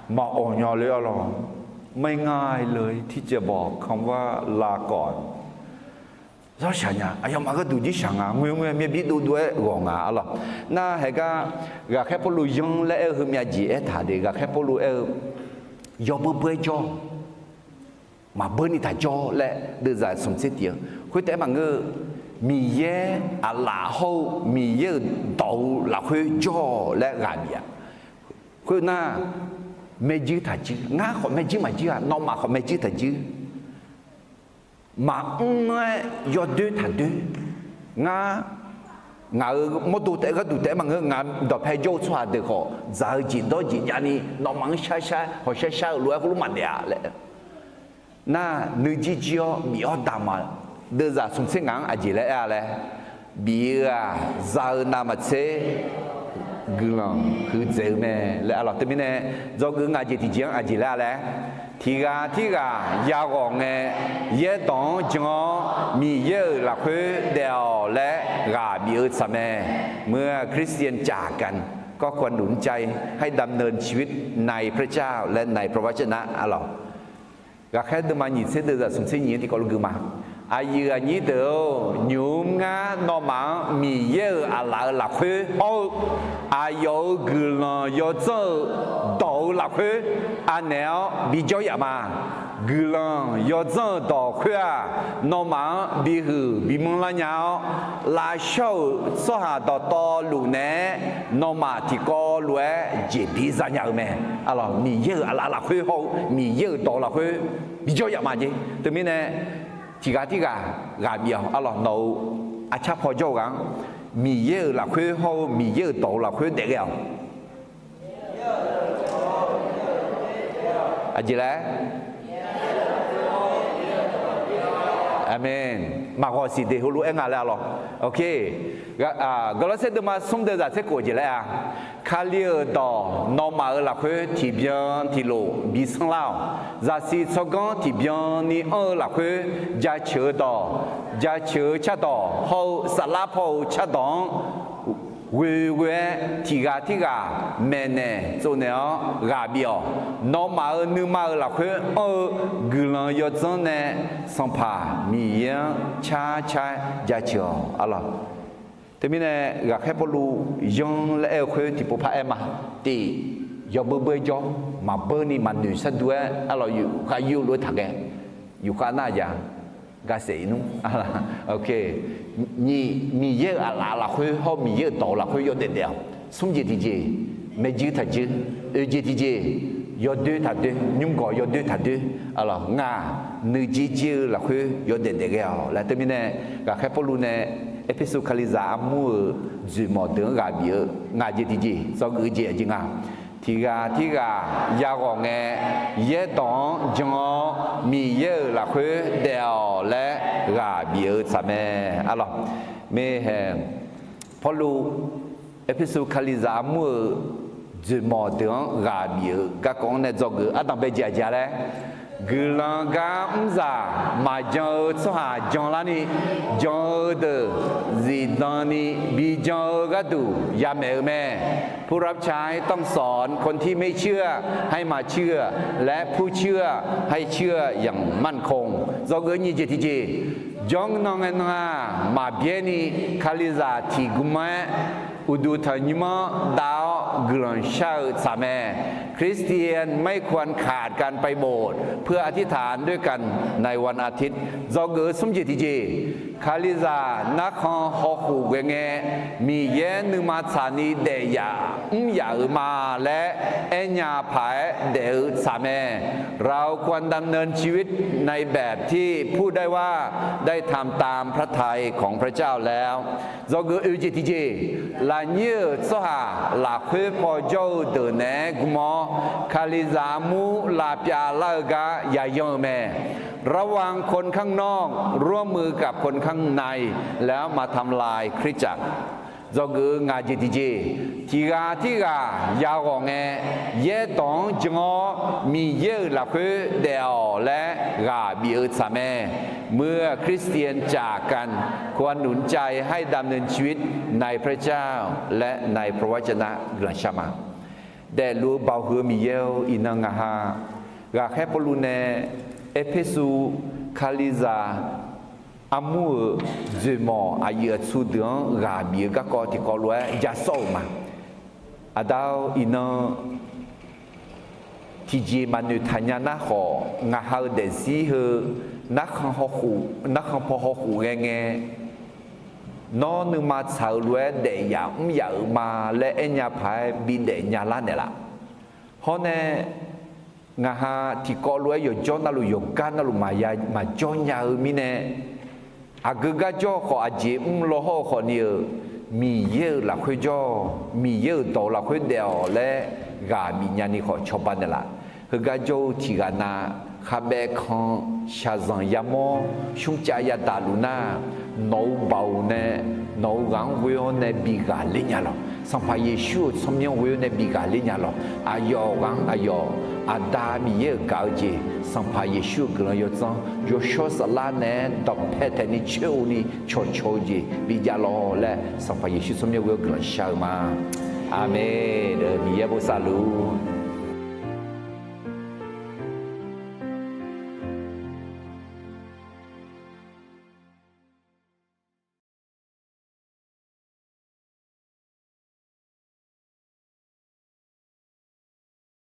maqawq nya le arlawr. ไม่ง่ายเลยที่จะบอกคำว่าลาก่อน zawr shaq nya. Aqyawfmaf gharduq jirshaq nga, ngoerngoer myavbir dovdov-aer ghawq nga arlawr. Nar haeqgar ghaqkhaer Pawrluv yanr laer aer-eu heumyav jeq aertaq de. Ghaqkhaer Pawrluv aer-eu yawbeur beur-aer jawr, maqbeur ni taq jawr laer deuvzaq smq tser tiq-anr khoertaef-aer maqngeur-eu, Miqyaer aqlaf hawr-eu Miqyaer-euq dawq-eu lafkhoer jawr-awq laer ghaq bif-a. Khoernar, maerjuir taqjuir. Ngar khawf maerjuir maqjuir-a, nawmaf khawf maerjuir taqjuir. Maqmr-aer yawdoer taqdoer. Ngar, ngaq-euq mawrdo taef-aer gharduq taef-aer maqngeur, ngaq dawqpae jawr-eu tsawrhaq deuq khawf dzaq-eu jeq dawr jeq javni nawmaf-anr shar shar hawshar shar-eu lof-aer khoerlof maqdaef-a laer. Nar nuijir jir-awr bif-awr damq-aq, deuvzaq smq tser ngaq-anr aqjeq laer aer-a laer, bif-eu-aq, za-eu navmaqtser guiqlanq huiqdzaeq-eu mae laer arlawr. Teumirnae dzawgeuf nga jeq tiqjeq-anr aqjeq laer-a laer, tiqghaq tirghaq yaghawq ngae, yaerdawq-anr jan-awr Miqyaer-euq lafkhoer daef-awq laer ghaq bif-eu tsaq mae. Muiq-eu Christian caf gan ครอบครัวหนุนใจ ให้ดำเนินชีวิตในพระเจ้าและในพระวจนะ arlawr. Ghaqkhaer deuvma nyiq tser deuvzaq smq tser nyiq-anr tiqkawv lof gui ma. Aqyuif aqnyir deuq-or, nymq-mr ngar nawmaf-anr Miqyaer-euq aqlaf-euq lafkhoer hawr-eu aqyawf-euq guiqlanq yawdzanr-eu dawq-eu lafkhoer anaeq-awr bijawr yaf ma. Guiqlanq yawdzanr-eu dawq khoer-aq, nawmaf-anr bihuiq bimanr lar nya-awr, lavshawr-euq tsawrhaq dawqtawvluf naeq-aer nawmaf tiqkawv lof-aer jeqbir zanya-eu mae. Arlawr, Miqyaer-euq aqlaf lafkhoer hawr-eu Miqyaer-euq dawq lafkhoer bijawr yaf ma jeq. Teumirnae tiqghaq tirghaq ghaq bif-awq. Arlawr, nawq-euq arcar paw jawr-eu ghaq-anr Miqyaer-euq lafkhoer hawr-eu Miqyaer-euq dawq-eu lafkhoer daef ghae-awq. Aqjeq laer? Aqmeq. Maqghawq siq de heulof-aer nga laer arlawr. Gawrlawrsaer deuvma smr deuvzaq tser khof jeq laer-a, Kali-euq dawq nawmaf-euq lafkhoer tiqbyan tiqlof bi sanrlar-awq. Zaqsiq tsawrganr tiqbyan ni anr-eu lafkhoer jaceuq-eu dawq, jaceuq-eu cardawq hawr-eu saflar paw-eu cardawq-anr ghoeghoe-aer tiqghaq tirghaq maeqnaeq tsovnaeq-awr ghaq bif-awq. Nawmaf-euq nuima-euq lafkhoer anr-eu guiqlanq yawdzanr nae Sanqpaq Miqyaer-anr carcar-aer jaceuq-awq arlawr. Teumirnae ghaqkhaer Pawrluv yanr laer aer-eu khoer tiqpov par aer ma. Tiq, yawbeur beur-aer jawr, maqbeur ni maqnoeq shardur-aer arlawq yufkhav yur lof-aer taqghae. Yufkhav nar-aq jav, gasaef-ir nmr. Nyiq, Miqyaer-euq aqlaf lafkhoer hawr-eu Miqyaer-euq dawq lafkhoer yawdaef daef-awq. Smr jeq tiqjeq, maeqjuir taqjuir, oeq jeq tiqjeq, yawdoer taqdoer, nymrgawq yawdoer taqdoer, arlawq ngaq nuijeq jir-eu lafkhoer yawdaef daef ghae-awq laer teumirnae, ghaqkhaer Pawrluv nae Erpersu Kalizaq armur-euq dzoeqmawq deuq-anr ghaq bif-eu ngaq jeq tiqjeq dzawgeuf-eu jeq aqjeq nga. Tiq ghaq tirghaq yaghawq ngae, yaerdawq-anr jan-awr Miqyaer-euq lafkhoer daef-awq laer ghaq bif-eu tsaq mae. Arlawq, mirhae Pawrluv Erpersu Kalizaq armur-euq dzoeqmawq deuq-anr ghaq bif-eu garkawv-anr nae dzawgeuf ardanq bae jeq aqjeq-a laer, guiqlanq gar mrzaq maqjan-eu tsawrhaq janlarni, jan-eu deuq zifdan ni bijan-eu gharduq yamaeq-eu mae. ผู้รับใช้ต้องสอนคนที่ไม่เชื่อให้มาเชื่อ และผู้เชื่อให้เชื่ออย่างมั่นคง dzawgeuf nyiq jeq tiqjeq, janr nan ngae nan-aq maqbyaer ni Kalizaq tiq gmr-aer uqduq tanqnymr-anr dav-awr guiqlanq shar-eu tsaq mae. คริสเตียนไม่ควรขาดการไปโบสถ์ เพื่ออธิษฐานด้วยกันในวันอาทิตย์ dzawgeuf-eu smr jeq tiqjeq, Kalizaq narkhan hawkhof ghae ngae, Miqyaer nuima tsaqni daef yaf mr yaf-euq ma laer aernya paq-aer daef-eu tsaq mae. เราควรดำเนินชีวิตในแบบที่พูดได้ว่าได้ทำตามพระทัยของพระเจ้าแล้ว dzawgeuf oeq jeq tiqjeq, lafnyir-euq tsawrhaq lafkhoer paw jawr-eu deuq naeq-aer gm-awr, Kalizaq armur lavpyav lar-eu gar yayan-eu mae. ระวังคนข้างนอก ร่วมมือกับคนข้างใน แล้วมาทำลายคริสตจักร dzawgeuf-eu ngaq jeq tiqjeq, tiq ghaq tirghaq yaghawq ngae, yaerdawq-anr jan-awr Miqyaer-euq lafkhoer daef-awq laer ghaq bif-eu tsaq mae. เมื่อคริสเตียนจากกัน ควรหนุนใจให้ดำเนินชีวิตในพระเจ้าและในพระวจนะ guiqlanq shar ma. Daefluf-eu baoq huiq-eu Miqyaer-or, iqnan ngaq ha ghaqkhaer Pawrluv nae Erpersu Kalizaq armur-euq dzoeqmawq aqyuif aqtsu deuq-anr ghaq bif-eu garkawv tiqkawv lof-aer ja sawr-euq ma. Aqda-or, iqnan tiqjeq maqnoeq taqnya nar khawf, ngaq ha-eu daefzir heu narkhan paw hawkhof ghae ngae, nawr nuima tsaq-eu lof-aer daef yaf mr yaf-euq ma laer aernya paq-aer bidaef nya lar naeqlaf. Hawr nae, ngaq ha tiqkawv lof-aer yawqjawr navluf yawqgar navluf maqya maqjawr nya-eu mirnae, aqgeu gar jawr-eu khawf aqjeq mr law hawr-eu khawfni-euq, Miqyaer-euq lafkhoer jawr-awq, Miqyaer-euq dawq lafkhoer daef-awq laer ghaq bif nyani khawf cawba naeqlaf. Heugar jawr-eu tiqghaq nav khabaev kan shaqzanq yamawr shmrcav yadaq luf nar, nawq-euq baoq nae nawq-euq ghaq-anr ghoe-awr nae bi ghaqler nya lawq. Sanqpaq Yeqsur-euq tsawrmyanr ghoe-awr nae bi ghaqler nya lawq. Aqyawf ghaq-anr aqyawf Aqda Miqyaer-euq gaq-eu jeq, Sanqpaq Yeqsur-euq guiqlanq yawdzanr, yawshawr saflar naeq-aer dawqpae taeqni coer-eu ni cawqcawq-eu jeq bijav lawq laer, Sanqpaq Yeqsur tsawrmyanr ghoe-awr guiqlanq shar-eu ma. Aqmeq. Miqyaer bosav luf.